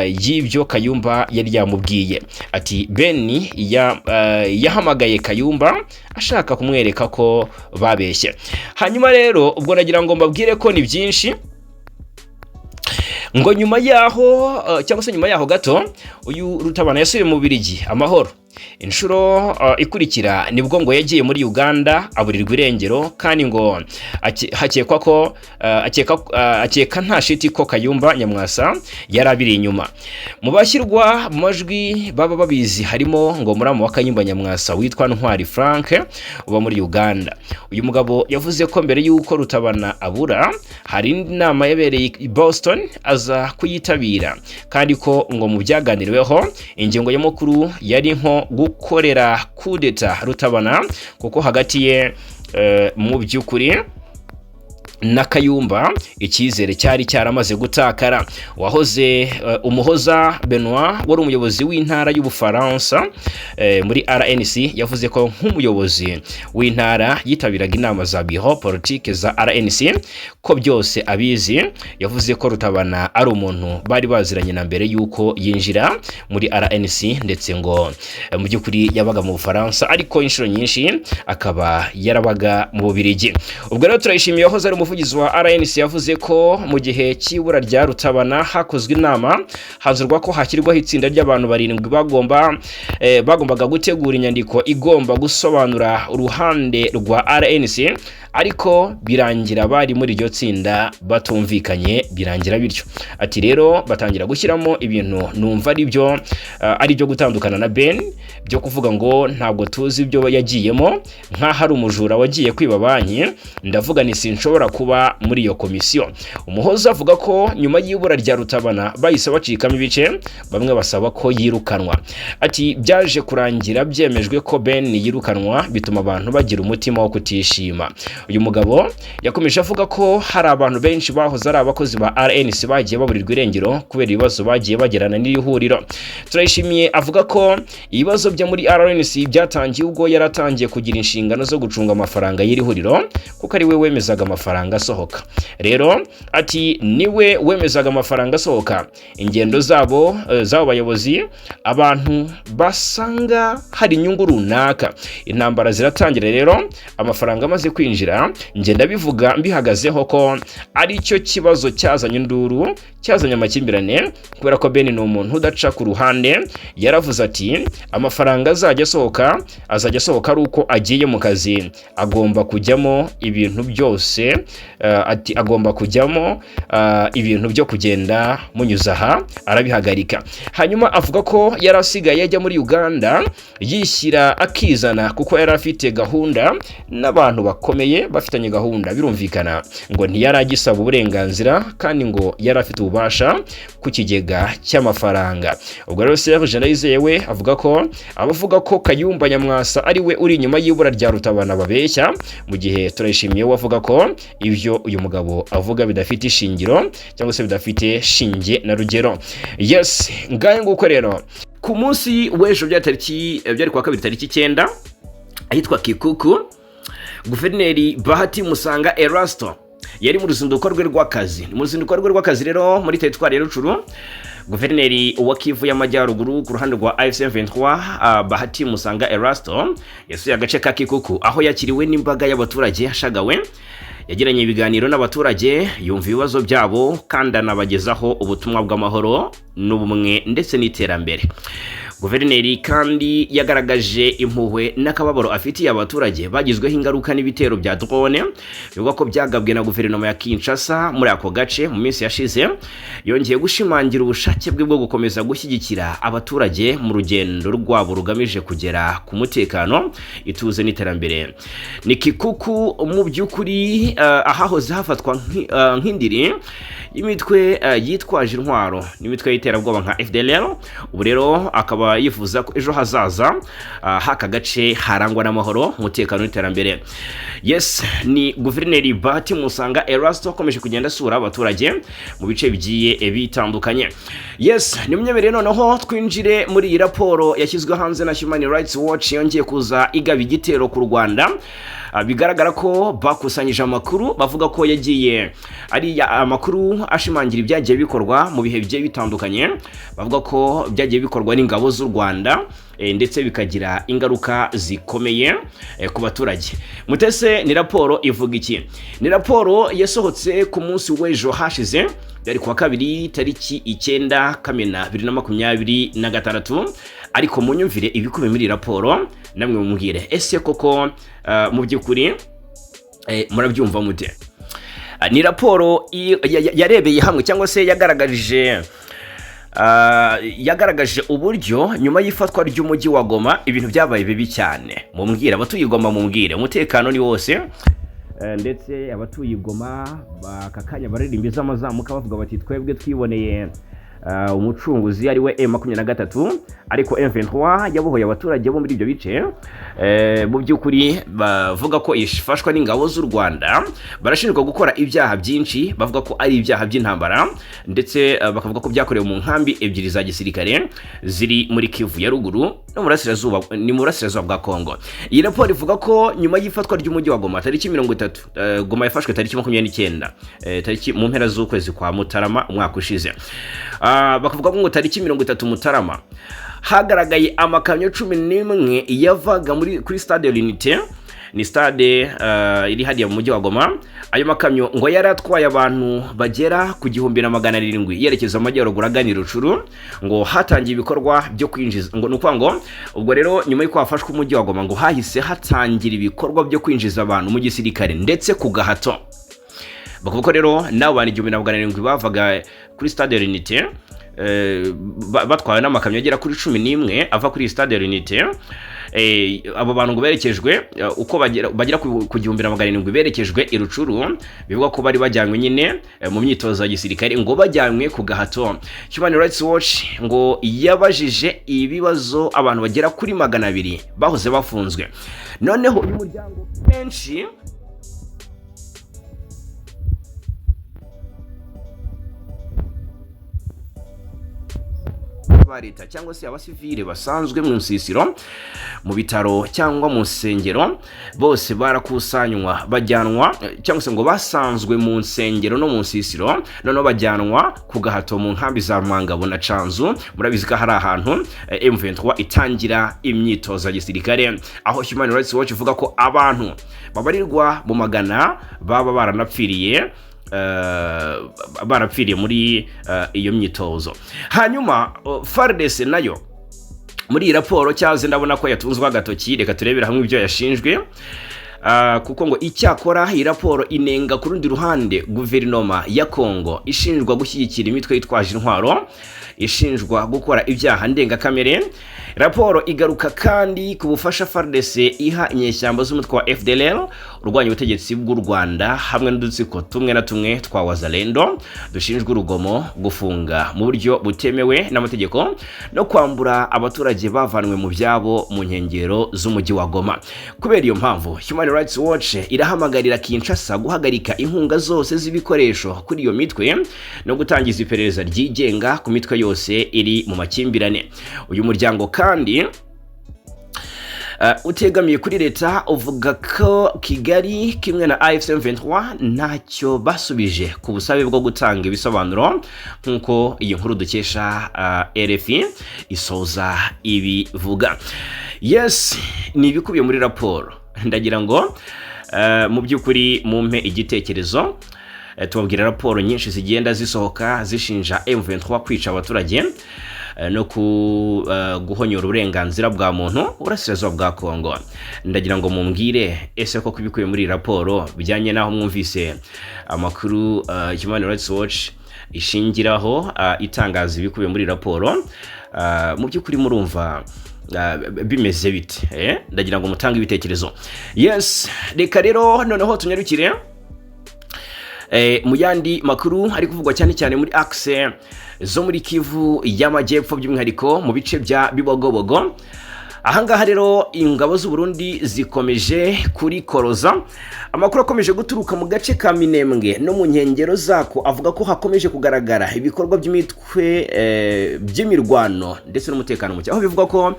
y'ibyo Kayumba yari yamubwiye. Ati Ben yahamagaye Kayumba ashaka kumwereka ko babeshye. Hanyuma rero ubwo nagira ngo mbabwire ko ni byinshi. Ngo nyuma yaho cyangwa se nyuma yaho gato, uyu Rutabana yasubiye mu Bubiligi amahoro. Inshuro ikurikira nibwo ngo yagiye muri Uganda aburirwa irengero, kandi ngo hakekwa ko akeka nta shiti ko Kayumba Nyamwasa yari abiri inyuma. Mu bashyirwa mu majwi baba babizi harimo ngo muramu wa Kayumba Nyamwasa witwa Ntwari Frank uba muri Uganda. Uyu mugabo yavuze ko mbere y'uko Rutabana abura hari indi nama yabereye i Boston aza kuyitabira, kandi ko ngo mu byaganiriweho ingingo nyamukuru yari nko gukorera kudeta Rutabana, kuko hagati ye mu by'ukuri na Kayumba icyizere cyari cyaramaze gutakara. Wahoze Umuhoza Benoit wari umuyobozi w'intara y'Ubufaransa muri RNC yavuze ko nk'umuyobozi w'intara yitabiraga inama za bureau politique za RNC, ko byose abizi. Yavuze ko Rutabana ari umuntu bari baziranye na mbere y'uko yinjira muri RNC, ndetse ngo mu by'ukuri yabaga mu Bufaransa, ariko inshuro nyinshi akaba yarabaga mu Bubiligi. Ubwo rero Turayishimiye wahoze ari umuvugizi wa RNC yavuze ko mu gihe cy'ibura rya Rutabana hakozwe inama, hanzurwa ko hashyirwaho itsinda ry'abantu barindwi bagombaga gutegura inyandiko igomba gusobanura uruhande rwa RNC, ariko birangira bari muri iryo tsinda batumvikanye, birangira bityo. Ati rero batangira gushyiramo ibintu numva ari byo ari byo gutandukana na Ben, byo kuvuga ngo ntabwo tuzi ibyo yagiyemo, nk'aho ari umujura wagiye kwiba banki. Ndavuga ni sinshobora kuba muri iyo komisiyo. Umuhoza avuga ko nyuma y'ibura rya Rutabana bahise bacikamo ibice, bamwe basaba ko yirukanwa. Ati byaje kurangira byemejwe ko Ben yirukanwa, bituma abantu bagira umutima wo kutishima. Uyu mugabo yakomeje avuga ko hari abantu benshi bahoze ari abakozi ba RNC bagiye baburirwa irengero kubera ibibazo bagiye bagirana n'iri huriro. Turayishimiye avuga ko ibibazo byo muri RNC byatangiye ubwo yaratangiye kugira inshingano zo gucunga amafaranga y'iri huriro, kuko ari we wemezaga amafaranga asohoka. Rero ati niwe wemezaga amafaranga asohoka, ingendo zabo z'abo bayobozi, abantu basanga hari inyungu runaka, intambara ziratangira. Rero amafaranga amaze kwinjira, ngenda bivuga mbihagazeho ko ari cyo kibazo cyazanye induru, cyazanye amakimbirane, kubera ko Ben ni umuntu udaca ku ruhande. Yaravuze ati amafaranga azajya asohoka, azajya asohoka ari uko agiye mu kazi, agomba kujyamo ibintu byose, ati agomba kujyamo ibintu byo kugenda munyuza aha, arabihagarika. Hanyuma avuga ko yari asigaye ajya muri Uganda yishyira akizana, kuko yari afite gahunda n'abantu bakomeye, bafitanye gahunda. Birumvikana ngo ntiyari agisaba uburenganzira, kandi ngo yari afite ububasha ku kigega cy'amafaranga. Ubwo rero Serge Ndayizeye we avuga ko abavuga ko Kayumba Nyamwasa ari we uri inyuma y'ibura rya Rutabana babeshya, mu gihe Turayishimiye we avuga ko ibyo uyu mugabo avuga bidafite ishingiro cyangwa se bidafite shinge na rugero. Yes, ngahe nguko rero. Ku munsi w'ejo byari tariki, byari kuwa kabiri tariki 9, ahitwa Kikuku, Guverineri Bahati Musanga Erasto yari mu ruzinduko rwe rw'akazi. Mu ruzinduko rwe rw'akazi rero muri teritwari ya Rucuru, Guverineri wa Kivu y'Amajyaruguru ku ruhande rwa AFC M23, Bahati Musanga Erasto, yasuye agace ka Kikuku, aho yakiriwe n'imbaga y'abaturage yashagawe. Yagiranye ibiganiro n'abaturage, yumva ibibazo byabo, kandi anabagezaho ubutumwa bw'amahoro n'ubumwe ndetse n'iterambere. Guverineri kandi yagaragaje impuhwe n'akababaro afitiye abaturage bagizweho ingaruka n'ibitero bya drone bivugwa ko byagabwe na guverinoma ya Kinshasa muri ako gace mu minsi yashize. Yongeye gushimangira ubushake bwe bwo gukomeza gushyigikira abaturage mu rugendo rwabo rugamije kugera ku mutekano, ituze n'iterambere. Ni Kikuku mu by'ukuri, ahahoze hafatwa nk'indiri y'imitwe yitwaje intwaro n'imitwe y'iterabwoba nka FDLR. Ubu rero akaba yifuza ko ejo hazaza h'aka gace harangwa n'amahoro, umutekano n'iterambere. Yes, ni Guverineri Bahati Musanga Erasto akomeje kugenda asura abaturage mu bice bigiye bitandukanye. Yes, ni munyemerere noneho twinjire muri iyi raporo yashyizwe hanze na Human Rights Watch, yongeye kuza igaba igitero ku Rwanda. Bigaragara ko bakusanyije amakuru bavuga ko yagiye ari amakuru ashimangira ibyagiye bikorwa mu bihe bigiye bitandukanye, bavuga ko byagiye bikorwa n'ingabo z'u Rwanda, ndetse bikagira ingaruka zikomeye ku baturage. Mutese, ni raporo ivuga iki? Ni raporo yasohotse ku munsi w'ejo hashize, byari kuwa kabiri tariki 9 Kamena 2026. Ariko munyumvire ibikubiye muri iyi raporo, namwe mumubwire ese koko mu by'ukuri murabyumva mute? Ni raporo yarebeye hamwe cyangwa se yagaragaje uburyo nyuma y'ifatwa ry'umujyi wa Goma ibintu byabaye bibi cyane. Mumbwire abatuye i Goma, mumbwire, umutekano ni wose? Ndetse abatuye i Goma aka kanya baririmba iz'amazamuka, bavuga bati twebwe twiboneye umucunguzi ari we M23. Ariko M23 yabohoye abaturage bo muri ibyo bice, mu by'ukuri bavuga ko ifashwa n'ingabo z'u Rwanda. Barashinjwa gukora ibyaha byinshi, bavuga ko ari ibyaha by'intambara, ndetse bakavuga ko byakorewe mu nkambi ebyiri za gisirikare ziri muri Kivu ya ruguru no mu burasirazuba, ni mu burasirazuba bwa Kongo. Iyi raporo ivuga ko nyuma y'ifatwa ry'umujyi wa Goma tariki 30, Goma yafashwe tariki 29, tariki mu mpera z'ukwezi kwa Mutarama umwaka ushize. Bakavuga ko ngo tariki 30 Mutarama hagaragaye amakamyo 11 yavaga muri kuri stade L'Unité, ni stade iri hariya mu mujyi wa Goma. Ayo makamyo ngo yari atwaye abantu bagera ku 1700 yerekeza amajyaruguru agana i Rucuru. Ngo hatangiye ibikorwa byo kwinjiza, ngo ni ukuvuga ngo ubwo rero nyuma y'uko hafashwe umujyi wa Goma, ngo hahise hatangira ibikorwa byo kwinjiza abantu mu gisirikare ndetse ku gahato. Bavuga ko rero n'abo bantu 1700 bavaga kuri stade L'Unité, batwawe n'amakamyo agera kuri 11 ava kuri stade L'Unité. Abo bantu ngo berekejwe, uko bagera ku 1700 berekejwe i Rucuru, bivugwa ko bari bajyanywe nyine mu myitozo ya gisirikare, ngo bajyanywe ku gahato. Human Rights Watch ngo yabajije ibibazo abantu bagera kuri 200 bahoze bafunzwe. Noneho uyu muryango benshi ba leta cyangwa se abasivile basanzwe mu nsisiro, mu bitaro cyangwa mu nsengero, bose barakusanywa bajyanwa, cyangwa se ngo basanzwe mu nsengero no mu nsisiro, noneho bajyanwa ku gahato mu nkambi za Rumangabo na Canzu. Murabizi ko hari ahantu M23 itangira imyitozo ya gisirikare, aho Human Rights Watch ivuga ko abantu babarirwa mu magana baba baranapfiriye, barapfiriye muri iyo myitozo. Hanyuma FARDC nayo muri iyi raporo cyaze ndabona ko yatunzwe agatoki. Reka turebere hamwe ibyo yashinjwe. Kuko ngo icyakora iyi raporo inenga ku rundi ruhande guverinoma ya Kongo, ishinjwa gushyigikira imitwe yitwaje intwaro, ishinjwa gukora ibyaha ndengakamere. Raporo igaruka kandi ku bufasha FARDC iha inyeshyamba z'umutwe wa FDLR urwanya ubutegetsi bw'u Rwanda, hamwe n'udutsiko tumwe na tumwe twa Wazalendo dushinjwa urugomo, gufunga mu buryo butemewe n'amategeko no kwambura abaturage bavanwe mu byabo mu nkengero z'umujyi wa Goma. Kubera iyo mpamvu, Human Rights Watch irahamagarira Kinshasa guhagarika inkunga zose z'ibikoresho kuri iyo mitwe no gutangiza iperereza ryigenga ku mitwe yose iri mu makimbirane. Uyu muryango kandi utegamiye kuri leta uvuga ko Kigali kimwe na AFC M23 ntacyo basubije ku busabe bwo gutanga ibisobanuro, nk'uko iyi nkuru dukesha RFI isoza ibivuga. Yes, ni ibikubiye muri raporo. Ndagira ngo mu by'ukuri mumpe igitekerezo. Tubabwira raporo nyinshi zigenda zisohoka zishinja M23 kwica abaturage no guhonyora uburenganzira bwa muntu uburasirazuba bwa Kongo. Ndagira ngo mumbwire, ese koko ibikubiye muri iyi raporo bijyanye n'aho mwumvise amakuru Human Rights Watch ishingiraho itangaza ibikubiye muri iyi raporo, mu by'ukuri murumva bimeze bite? Ndagira ngo mutange ibitekerezo. Yes, reka rero noneho tunyarukire mu yandi makuru ari kuvugwa cyane cyane muri axe zo muri Kivu y'Amajyepfo, by'umwihariko mu bice bya Bibogobogo. Ahangaha rero ingabo z'u Burundi zikomeje kurikoroza. Amakuru akomeje guturuka mu gace ka Minembwe no mu nkengero zako avuga ko hakomeje kugaragara ibikorwa by'imitwe by'imirwano ndetse n'umutekano muke, aho bivugwa ko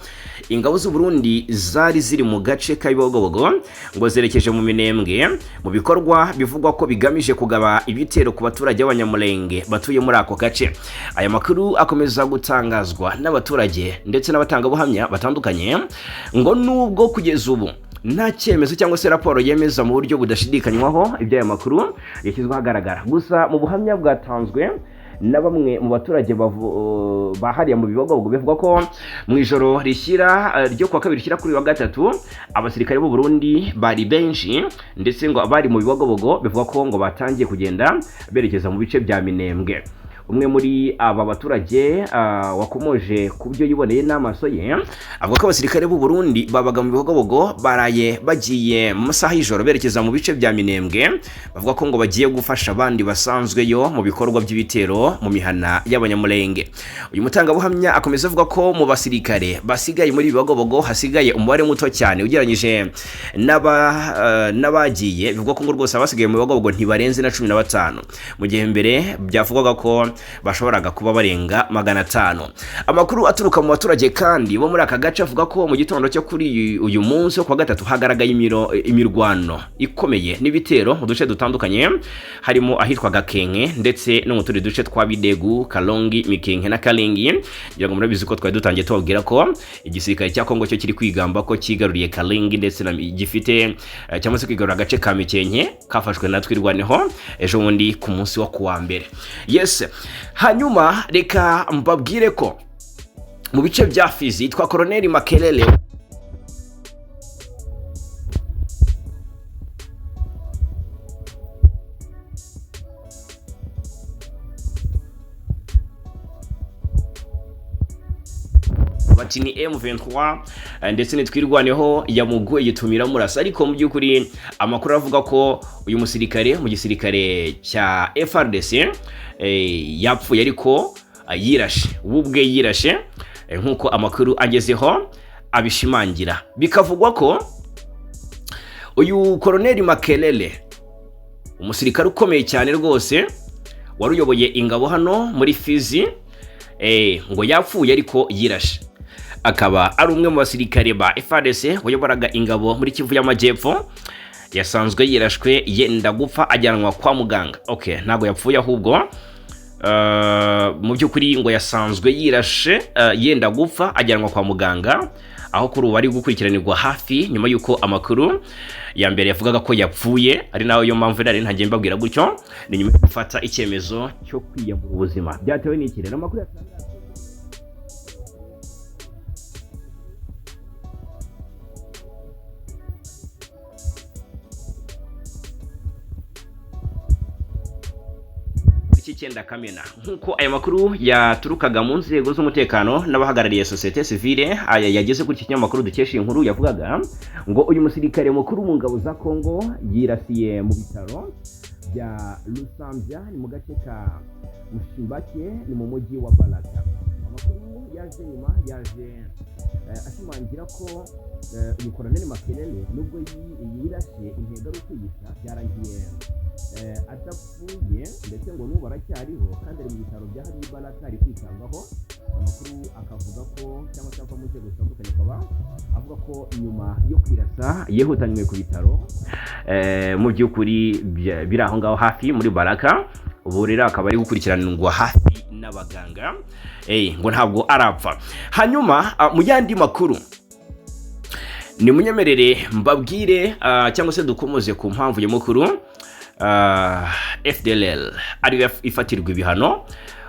ingabo z'u Burundi zari ziri mu gace ka Bibogobogo ngo zerekeje mu Minembwe, mu bikorwa bivugwa ko bigamije kugaba ibitero ku baturage b'Abanyamulenge batuye muri ako gace. Aya makuru akomeza gutangazwa n'abaturage ndetse n'abatangabuhamya batandukanye, ngo nubwo kugeza ubu nta cyemezo cyangwa se raporo yemeza mu buryo budashidikanywaho iby'aya makuru yashyizwe ahagaragara. Gusa mu buhamya bwatanzwe na bamwe mu baturage bahariye mu Bibogobogo, bivugwa ko mu ijoro rishyira ryo kuwa kabiri rishyira kuri wa gatatu, abasirikare b'u Burundi bari benshi, ndetse ngo abari mu Bibogobogo bivugwa ko ngo batangiye kugenda berekeza mu bice bya Minembwe. Umwe muri aba baturage wakomoje ku byo yiboneye n'amaso ye avuga ko abasirikare b'u Burundi babaga mu Bibogobogo baraye bagiye mu masaha y'ijoro berekeza mu bice bya Minembwe, bavuga ko ngo bagiye gufasha abandi basanzweyo mu bikorwa by'ibitero mu mihana y'Abanyamulenge. Uyu mutangabuhamya akomeza avuga ko mu basirikare basigaye muri Bibogobogo hasigaye umubare muto cyane ugereranyije n'abagiye. Bivugwa ko ngo rwose abasigaye mu Bibogobogo ntibarenze na 15, mu gihe mbere byavugwaga ko bashoboraga kuba barenga 500. Amakuru aturuka mu baturage kandi bo muri aka gace avuga ko mu gitondo cyo kuri uyu munsi wo kuwa gatatu hagaragaye imirwano ikomeye n'ibitero mu duce dutandukanye, harimo ahitwa Gakenke ndetse no mu tundi duce twa Bidegu, Kalongi, Mikenke na Kalengi. Ngira ngo murabizi ko twari dutangiye tubabwira ko igisirikare cya Kongo cyo kiri kwigamba ko kigaruriye Kalengi ndetse na gifite cyangwa se kwigarura agace ka Mikenke kafashwe na Twirwaneho ejo bundi ku munsi wo kuwa mbere. Yes, hanyuma reka mbabwire ko mu bice bya Fizi yitwa Colonel Makelele bati ni M23 ndetse nitwirwaneho yamuguye yitumira murasa. Ariko mu by'ukuri amakuru avuga ko uyu musirikare mu gisirikare cya FARDC yapfuye ariko yirashe, we ubwe yirashe, nk'uko amakuru agezeho abishimangira. Bikavugwa ko uyu Colonel Makelele, umusirikare ukomeye cyane rwose wari uyoboye ingabo hano muri Fizi, Ngo yapfuye ariko yirashe, akaba ari umwe mu basirikare ba FARDC wayoboraga ingabo muri Kivu y'Amajyepfo. Yasanzwe yirashwe yenda gupfa, ajyanwa kwa muganga. Okay, ntabwo yapfuye, ahubwo mu by'ukuri ngo yasanzwe yirashe yenda gupfa, ajyanwa kwa muganga, aho kuri ubu ari gukurikiranirwa hafi, nyuma y'uko amakuru ya mbere yavugaga ko yapfuye. Ari nayo yo mpamvu nari ntagiye mbabwira gutyo. Ni nyuma yo gufata icyemezo cyo kwiyambura ubuzima. Byatewe n'iki rero? Amakuru yatangajwe tariki 9 Kamena, nk'uko aya makuru yaturukaga mu nzego z'umutekano n'abahagarariye sosiyete sivile, aya yageze kuri iki kinyamakuru dukesha iyi nkuru, yavugaga ngo uyu musirikare mukuru mu ngabo za Kongo yirasiye mu bitaro bya Lusambya, ni mu gace ka Mushimbake, ni mu mujyi wa Baraka. Amakuru yaje nyuma yaje ashimangira ko uyu Koloneli Makelele, nubwo yirashe intego ari ukwiyica, byarangiye adapfuye, ndetse ngo n'ubu aracyariho kandi ari mu bitaro bya hariya i Baraka, ari kwitabwaho. Amakuru akavuga ko, cyangwa se ava mu nzego zitandukanye, akaba avuga ko nyuma yo kwirasa yihutanywe ku bitaro mu by'ukuri biri aho ngaho hafi muri Baraka. Ubu rero akaba ari gukurikiranirwa hafi n'abaganga, ngo ntabwo arapfa. Hanyuma mu yandi makuru, ni munyemerere mbabwire cyangwa se dukomoze ku mpamvu nyamukuru FDLR ariyo ifatirwa ibihano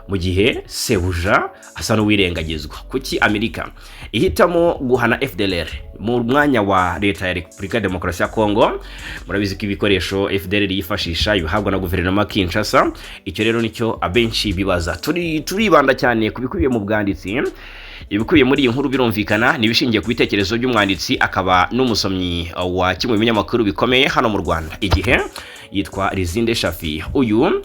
mu gihe sebuja asa n'uwirengagizwa. Kuki Amerika ihitamo guhana FDLR mu mwanya wa leta ya Repubulika ya Demokarasi ya Kongo? Murabizi ko ibikoresho FDLR yifashisha ibihabwa na guverinoma Kinshasa. Icyo rero nicyo abenshi bibaza. Turibanda cyane ku bikubiye mu bwanditsi. Ibikubiye muri iyi nkuru birumvikana ni ibishingiye ku bitekerezo by'umwanditsi akaba n'umusomyi wa kimwe mu binyamakuru bikomeye hano mu Rwanda, Igihe, yitwa Rizinde Shafi. Uyu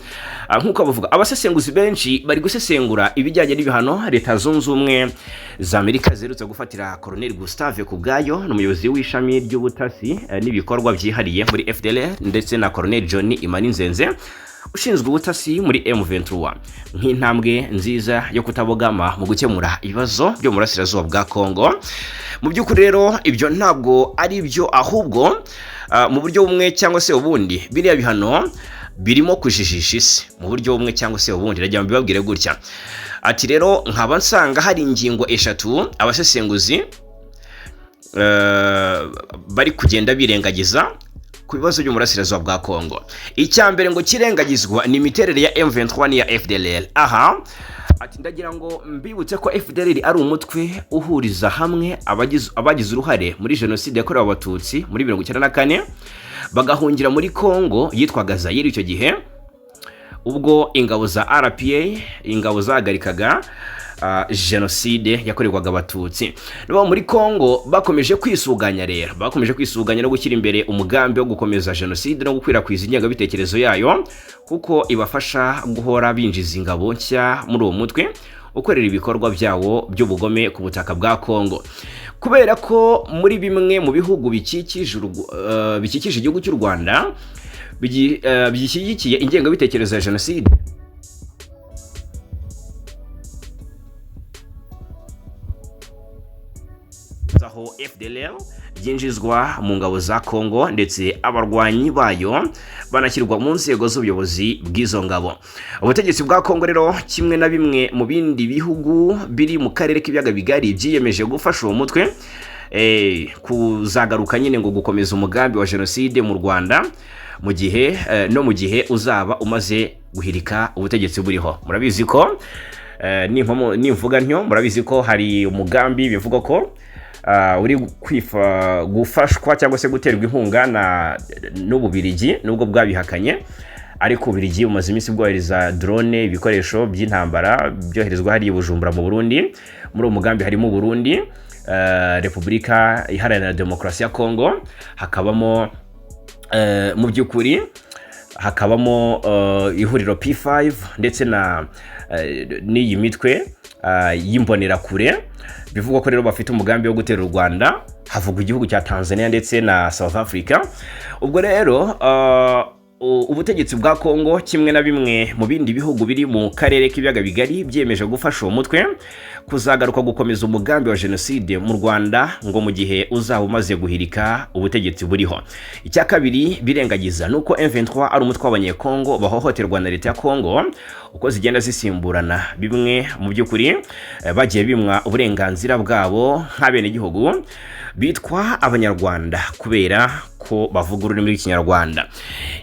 nk'uko bavuga, abasesenguzi benshi bari gusesengura ibijyanye n'ibihano Leta Zunze Ubumwe za Amerika ziherutse gufatira Colonel Gustave Kubwayo, ni umuyobozi w'ishami ry'ubutasi n'ibikorwa byihariye muri FDLR, ndetse na Colonel John Imani Nzenze ushinzwe ubutasi muri M23, nk'intambwe nziza yo kutabogama mu gukemura ibibazo byo mu burasirazuba bwa Kongo. Mu by'ukuri rero ibyo ntabwo ari byo, ahubwo mu buryo bumwe cyangwa se ubundi biriya bihano birimo kujijisha isi mu buryo bumwe cyangwa se ubundi. Ndagira ngo mbibabwire gutya. Ati rero nkaba nsanga hari ingingo eshatu abasesenguzi bari kugenda birengagiza ku bibazo byo mu burasirazuba bwa Kongo. Icya mbere ngo kirengagizwa ni imiterere ya M23 n'iya FDLR. Aha ati ndagira ngo mbibutse ko FDLR ari umutwe uhuriza hamwe abagize uruhare muri jenoside yakorewe Abatutsi muri 94, bagahungira muri Kongo yitwaga Zaire icyo gihe, ubwo ingabo za RPA, ingabo zahagarikaga jenoside yakorerwaga Abatutsi. Nibo muri Kongo bakomeje kwisuganya rero, bakomeje kwisuganya no gushyira imbere umugambi wo gukomeza jenoside no gukwirakwiza ingengabitekerezo yayo, kuko ibafasha guhora binjiza ingabo nshya muri uwo mutwe ukorera ibikorwa byawo by'ubugome ku butaka bwa Kongo. Kubera ko muri bimwe mu bihugu bikikije igihugu cy'u Rwanda bishyigikiye ingengabitekerezo ya jenoside. Aho FDLR byinjizwa mu ngabo za Kongo, ndetse abarwanyi bayo banashyirwa mu nzego z'ubuyobozi bw'izo ngabo. Ubutegetsi bwa Kongo rero, kimwe na bimwe mu bindi bihugu biri mu karere k'ibiyaga bigari, byiyemeje gufasha uwo mutwe kuzagaruka nyine ngo gukomeza umugambi wa jenoside mu Rwanda mu gihe no mu gihe uzaba umaze guhirika ubutegetsi buriho. Murabizi ko nimvuga ntyo, murabizi ko hari umugambi bivugwa ko uri gufashwa cyangwa se guterwa inkunga n'Ububirigi, nubwo bwabihakanye, ariko Ububirigi bumaze iminsi bwohereza drone, ibikoresho by'intambara byoherezwa hariya i Bujumbura mu Burundi. Muri uwo mugambi harimo Burundi, Repubulika Iharanira Demokarasi ya Kongo, hakabamo mu by'ukuri hakabamo ihuriro P5 ndetse na n'iyi mitwe y'imbonerakure. Bivugwa ko rero bafite umugambi wo gutera u Rwanda. Havugwa igihugu cya Tanzania ndetse na South Africa. Ubwo rero Ubutegetsi bwa Kongo kimwe na bimwe mu bindi bihugu biri mu karere k'ibiyaga bigari byemeje gufasha uwo mutwe kuzagaruka gukomeza umugambi wa jenoside mu Rwanda, ngo mu gihe uzaba umaze guhirika ubutegetsi buriho. Icya kabiri birengagiza ni uko M23 ari umutwe w'Abanyekongo bahohoterwa na leta ya Kongo uko zigenda zisimburana. Bimwe mu by'ukuri bagiye bimwa uburenganzira bwabo nk'abenegihugu bitwa Abanyarwanda kubera ko bavuga ururimi rw'Ikinyarwanda.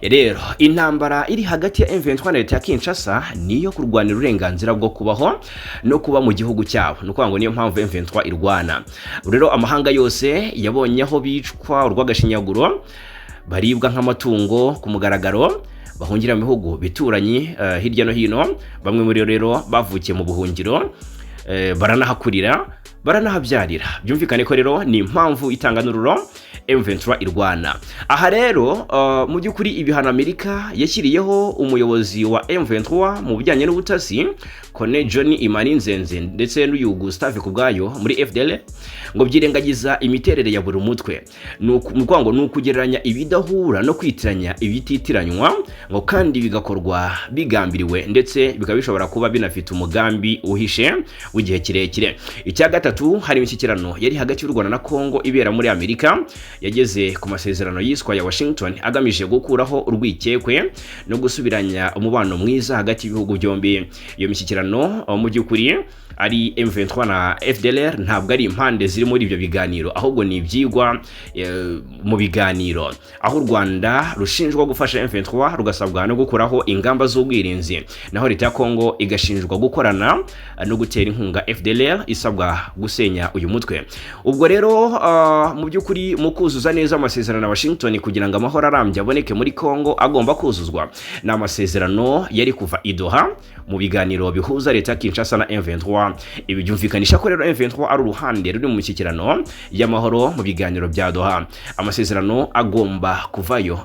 Rero intambara iri hagati ya M23 na leta ya Kinshasa niyo kurwanira uburenganzira bwo kubaho no kuba mu gihugu cyabo. Ni ukuvuga ngo niyo mpamvu M23 irwana. Rero amahanga yose yabonye aho bicwa urw'agashinyaguro, baribwa nk'amatungo ku mugaragaro, bahungira mu bihugu bituranyi hirya no hino. Bamwe muri bo rero bavukiye mu buhungiro, baranahakurira, baranahabyarira. Byumvikane ko rero ni impamvu itanganururo M23 irwana. Aha rero mu by'ukuri ibihano Amerika yashyiriyeho umuyobozi wa M23 mu bijyanye n'ubutasi, Colonel John Imani Nzenze, ndetse n'uyu Gustave Kubwayo muri FDL, ngo byirengagiza imiterere ya buri mutwe. Ni ukuvuga ngo ni ukugereranya ibidahura no kwitiranya ibititiranywa, ngo kandi bigakorwa bigambiriwe, ndetse bikaba bishobora kuba binafite umugambi uhishe w'igihe kirekire. Icya gatatu, hari imishyikirano yari hagati y'u Rwanda na Kongo ibera muri Amerika yageze ku masezerano yiswa ya Washington, agamije gukuraho urwikekwe no gusubiranya umubano mwiza hagati y'ibihugu byombi. Iyo mishyikirano mu by'ukuri ari M23 na FDLR ntabwo ari impande ziri muri ibyo biganiro, ahubwo ni ibyigwa mu biganiro, aho u Rwanda rushinjwa gufasha M23, rugasabwa no gukuraho ingamba z'ubwirinzi, naho leta ya Kongo igashinjwa gukorana no gutera inkunga FDLR, isabwa gusenya uyu mutwe. Ubwo rero mu by'ukuri mu kuzuza neza amasezerano ya Washington, kugira ngo amahoro arambye aboneke muri Kongo, agomba kuzuzwa. Ni amasezerano yari kuva i Doha mu biganiro bihuza leta ya Kinshasa na M23. Ibi byumvikanisha ko rero M23 ari uruhande ruri mu mishyikirano y'amahoro mu biganiro bya Doha. Amasezerano agomba kuvayo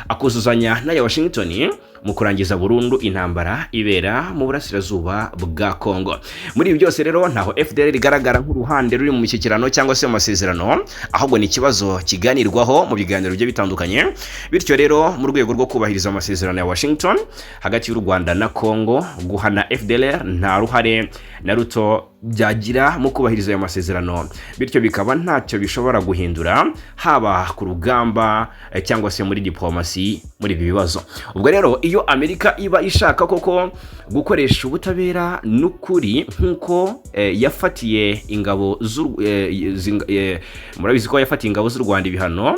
akuzuzanya n'aya Washington mu kurangiza burundu intambara ibera mu burasirazuba bwa Kongo. Muri ibi byose rero ntaho FDLR igaragara nk'uruhande ruri mu mishyikirano cyangwa se mu masezerano, ahubwo ni ikibazo kiganirwaho mu biganiro bigiye bitandukanye. Bityo rero mu rwego rwo kubahiriza amasezerano ya Washington hagati y'u Rwanda na Kongo, guhana FDLR nta ruhare na ruto byagira mu kubahiriza ayo masezerano, bityo bikaba ntacyo bishobora guhindura haba ku rugamba cyangwa se muri diplomasi muri ibi bibazo. Ubwo rero iyo Amerika iba ishaka koko gukoresha ubutabera n'ukuri nk'uko yafatiye ingabo z'u murabizi ko yafatiye ingabo z'u Rwanda ibihano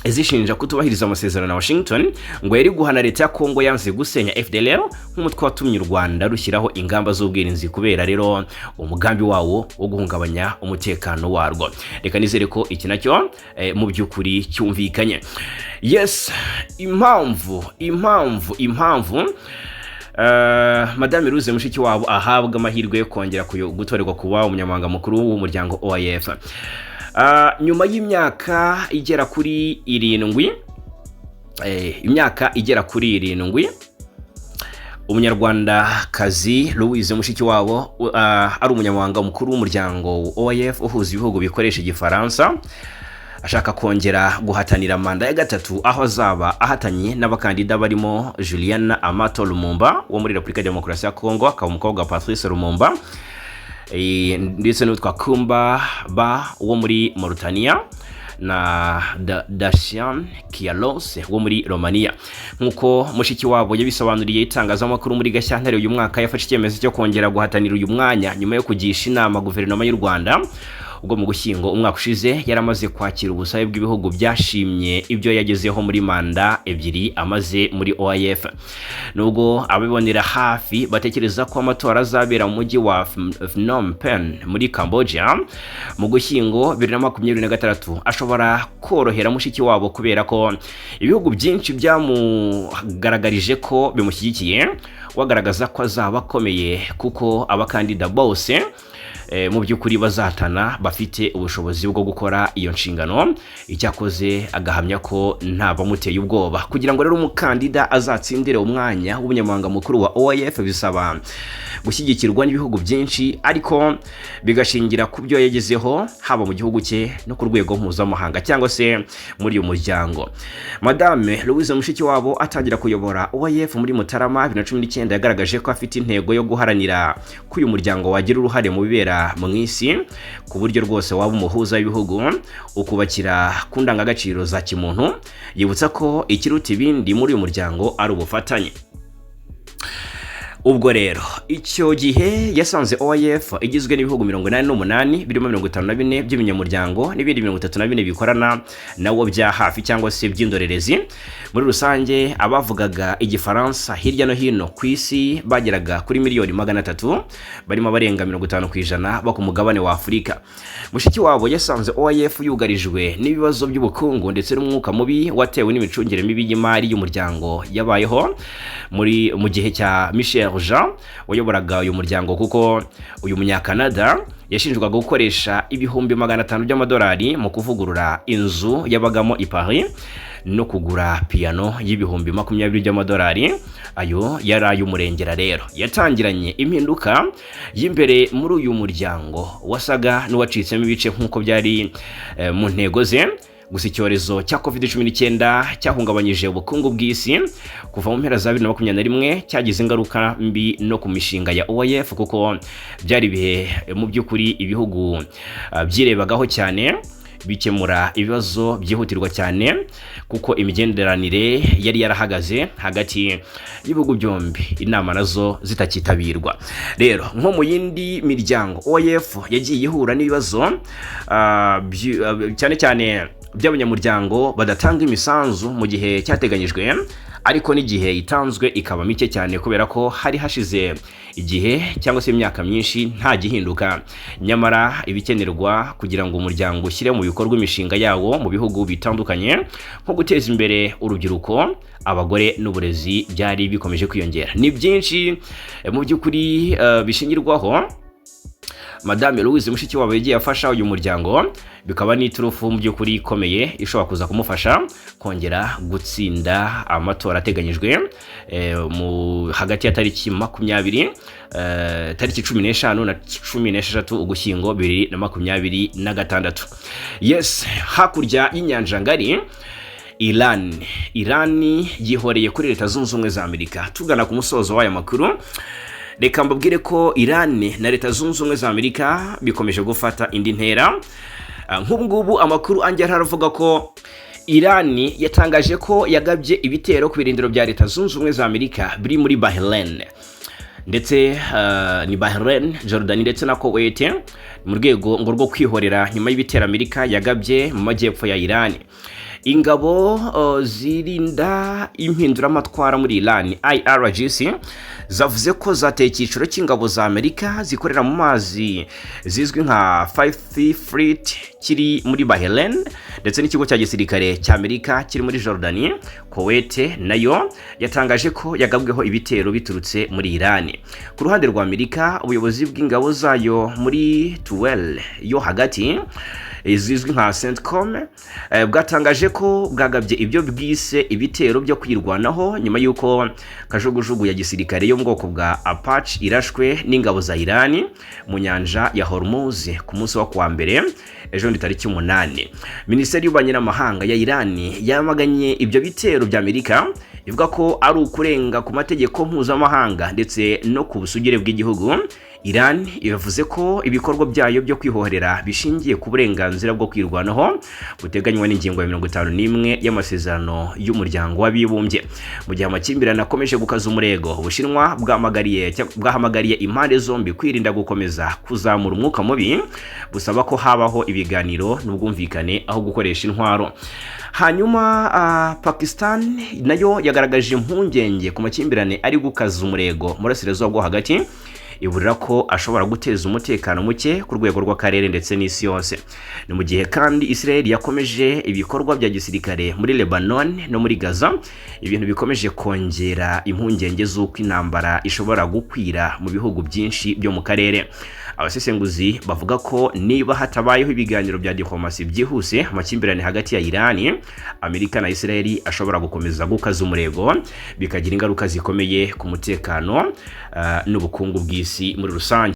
zishinja kutubahiriza amasezerano na Washington, ngo yari guhana leta ya Kongo yanze gusenya FDLR nk'umutwe watumye u Rwanda rushyiraho ingamba z'ubwirinzi kubera rero umugambi wawo wo guhungabanya umutekano warwo. Reka nizere ko iki nacyo mu by'ukuri cyumvikanye. Yes, impamvu Madame Louise Mushikiwabo ahabwa amahirwe yo kongera gutorerwa kuba umunyamabanga mukuru w'umuryango OIF nyuma y'imyaka igera kuri 7, umunyarwandakazi Louise Mushikiwabo ari umunyamabanga mukuru w'umuryango OIF uhuza ibihugu bikoresha Igifaransa, ashaka kongera guhatanira manda ya gatatu, aho azaba ahatanye n'abakandida barimo Juliana Amato Lumumba wo muri Repubulika ya Demokarasi ya Kongo, akaba umukobwa wa Patrice Lumumba, ndetse n'uwitwa Kumba Ba wo muri Mauritania na Dacian Cioloș wo muri Romania. Nk'uko Mushikiwabo yabisobanuriye itangazamakuru muri Gashyantare uyu mwaka, yafashe icyemezo cyo kongera guhatanira uyu mwanya nyuma yo kugisha inama guverinoma y'u Rwanda, ubwo mu Gushyingo umwaka ushize yaramaze kwakira ubusabe bw'ibihugu byashimye ibyo yagezeho muri manda 2 amaze muri OIF. Nubwo abibonera hafi batekereza ko amatora azabera mu mujyi wa Phnom Penh muri Cambodia mu Gushyingo 2026 ashobora korohera Mushikiwabo, kubera ko ibihugu byinshi byamugaragarije ko bimushyigikiye, wagaragaza ko azaba akomeye kuko abakandida bose mu by'ukuri bazatana bafite ubushobozi bwo gukora iyo nshingano. Icyakoze agahamya ko nta bamuteye ubwoba. Kugira ngo rero umukandida azatsindire umwanya w'umunyamabanga mukuru wa OIF bisaba gushyigikirwa n'ibihugu byinshi, ariko bigashingira ku byo yagezeho haba mu gihugu cye no ku rwego mpuzamahanga cyangwa se muri uyu muryango. Madame Louise Mushikiwabo atangira kuyobora OIF muri Mutarama 2019 yagaragaje ko afite intego yo guharanira ko uyu muryango wagira uruhare mu bibera mu isi, ku buryo rwose waba umuhuza w'ibihugu ukubakira ku ndangagaciro za kimuntu. Yibutsa ko ikiruta ibindi muri uyu muryango ari ubufatanye. Ubwo rero icyo gihe yasanze OIF igizwe n'ibihugu 88, birimo 54 by'ibinyamuryango n'ibindi 34 bikorana nawo bya hafi cyangwa se by'indorerezi. Muri rusange, abavugaga Igifaransa hirya no hino ku isi bageraga kuri miliyoni 300, barimo abarenga 50% bo ku mugabane wa Afurika. Mushikiwabo yasanze OIF yugarijwe n'ibibazo by'ubukungu ndetse n'umwuka mubi watewe n'imicungire mibi y'imari y'umuryango yabayeho mu gihe cya Michaëlle Jean wayoboraga uyu muryango, kuko uyu Munyakanada yashinjwaga gukoresha 500,000 by'amadolari mu kuvugurura inzu yabagamo i Paris no kugura piyano y'20,000 by'amadolari. Ayo yari ay'umurengera. Rero yatangiranye impinduka y'imbere muri uyu muryango wasaga n'uwacitsemo ibice, nk'uko byari mu ntego ze. Gusa icyorezo cya COVID-19 cyahungabanyije ubukungu bw'isi kuva mu mpera za 2021, cyagize ingaruka mbi no ku mishinga ya OIF, kuko byari ibihe mu by'ukuri ibihugu byirebagaho cyane, bikemura ibibazo byihutirwa cyane, kuko imigenderanire yari yarahagaze hagati y'ibihugu byombi, inama nazo zitakitabirwa. Rero nko mu yindi miryango, OIF yagiye ihura n'ibibazo cyane cyane by'abanyamuryango badatanga imisanzu mu gihe cyateganyijwe, ariko n'igihe itanzwe ikaba mike cyane, kubera ko hari hashize igihe cyangwa se imyaka myinshi nta gihinduka, nyamara ibikenerwa kugira ngo umuryango ushyire mu bikorwa imishinga yawo mu bihugu bitandukanye, nko guteza imbere urubyiruko, abagore n'uburezi, byari bikomeje kwiyongera. Ni byinshi mu by'ukuri bishingirwaho Madame Louise Mushikiwabo yagiye afasha uyu muryango, bikaba n'iturufu mu by'ukuri ikomeye ishobora kuza kumufasha kongera gutsinda amatora ateganyijwe mu hagati ya tariki 20, tariki 15 na 16 Ugushyingo 2026. Yes, hakurya y'inyanja ngari, Iran. Iran yihoreye kuri Leta Zunze Ubumwe za Amerika. Tugana ku musozo w'aya makuru, reka mbabwire ko Iran na Leta Zunze Ubumwe za Amerika bikomeje gufata indi ntera. Nk'ubu ngubu amakuru angera aravuga ko Iran yatangaje ko yagabye ibitero ku birindiro bya Leta Zunze Ubumwe za Amerika biri muri Bahrain ndetse ni Bahrain, Jordan ndetse na Kuwait, mu rwego ngo rwo kwihorera nyuma y'ibitero Amerika yagabye mu majyepfo ya Iran. Ingabo zirinda impinduramatwara muri Iran, IRGC, zavuze ko zateye icyiciro cy'ingabo za Amerika zikorera mu mazi zizwi nka Fifth Fleet kiri muri Bahrain ndetse n'ikigo cya gisirikare cya Amerika kiri muri Jordan. Kuwait nayo yatangaje ko yagabweho ibitero biturutse muri Iran. Ku ruhande rwa Amerika, ubuyobozi bw'ingabo zayo muri Tuwel yo hagati zizwi nka CENTCOM bwatangaje ko bwagabye ibyo bwise ibitero byo kwirwanaho nyuma y'uko kajugujugu ya gisirikare yo mu bwoko bwa Apache irashwe n'ingabo za Iran mu nyanja ya Hormuz ku munsi wo kuwa mbere, ejo ni tariki 8. Minisiteri y'Ububanyi n'Amahanga ya Iran yamaganye ibyo bitero bya Amerika, ivuga ko ari ukurenga ku mategeko mpuzamahanga ndetse no ku busugire bw'igihugu. Iran yavuze ko ibikorwa byayo byo kwihorera bishingiye ku burenganzira bwo kwirwanaho buteganywa n'ingingo ya 51 y'amasezerano y'Umuryango w'Abibumbye. Mu gihe amakimbirane akomeje gukaza umurego, Ubushinwa bwahamagariye impande zombi kwirinda gukomeza kuzamura umwuka mubi, busaba ko habaho ibiganiro n'ubwumvikane aho gukoresha intwaro. Hanyuma Pakistan nayo yagaragaje impungenge ku makimbirane ari gukaza umurego mu burasirazuba bwo hagati. Iburira ko ashobora guteza umutekano muke ku rwego rw'akarere ndetse n'isi yose. Ni mu gihe kandi Israel yakomeje ibikorwa bya gisirikare muri Lebanon no muri Gaza, ibintu bikomeje kongera impungenge z'uko intambara ishobora gukwira mu bihugu byinshi byo mu karere. Abasesenguzi bavuga ko niba hatabayeho ibiganiro bya diplomasi byihuse, amakimbirane hagati ya Irani, Amerika na Israel ashobora gukomeza gukaza umurego, bikagira ingaruka zikomeye ku mutekano n'ubukungu bw'isi muri rusange.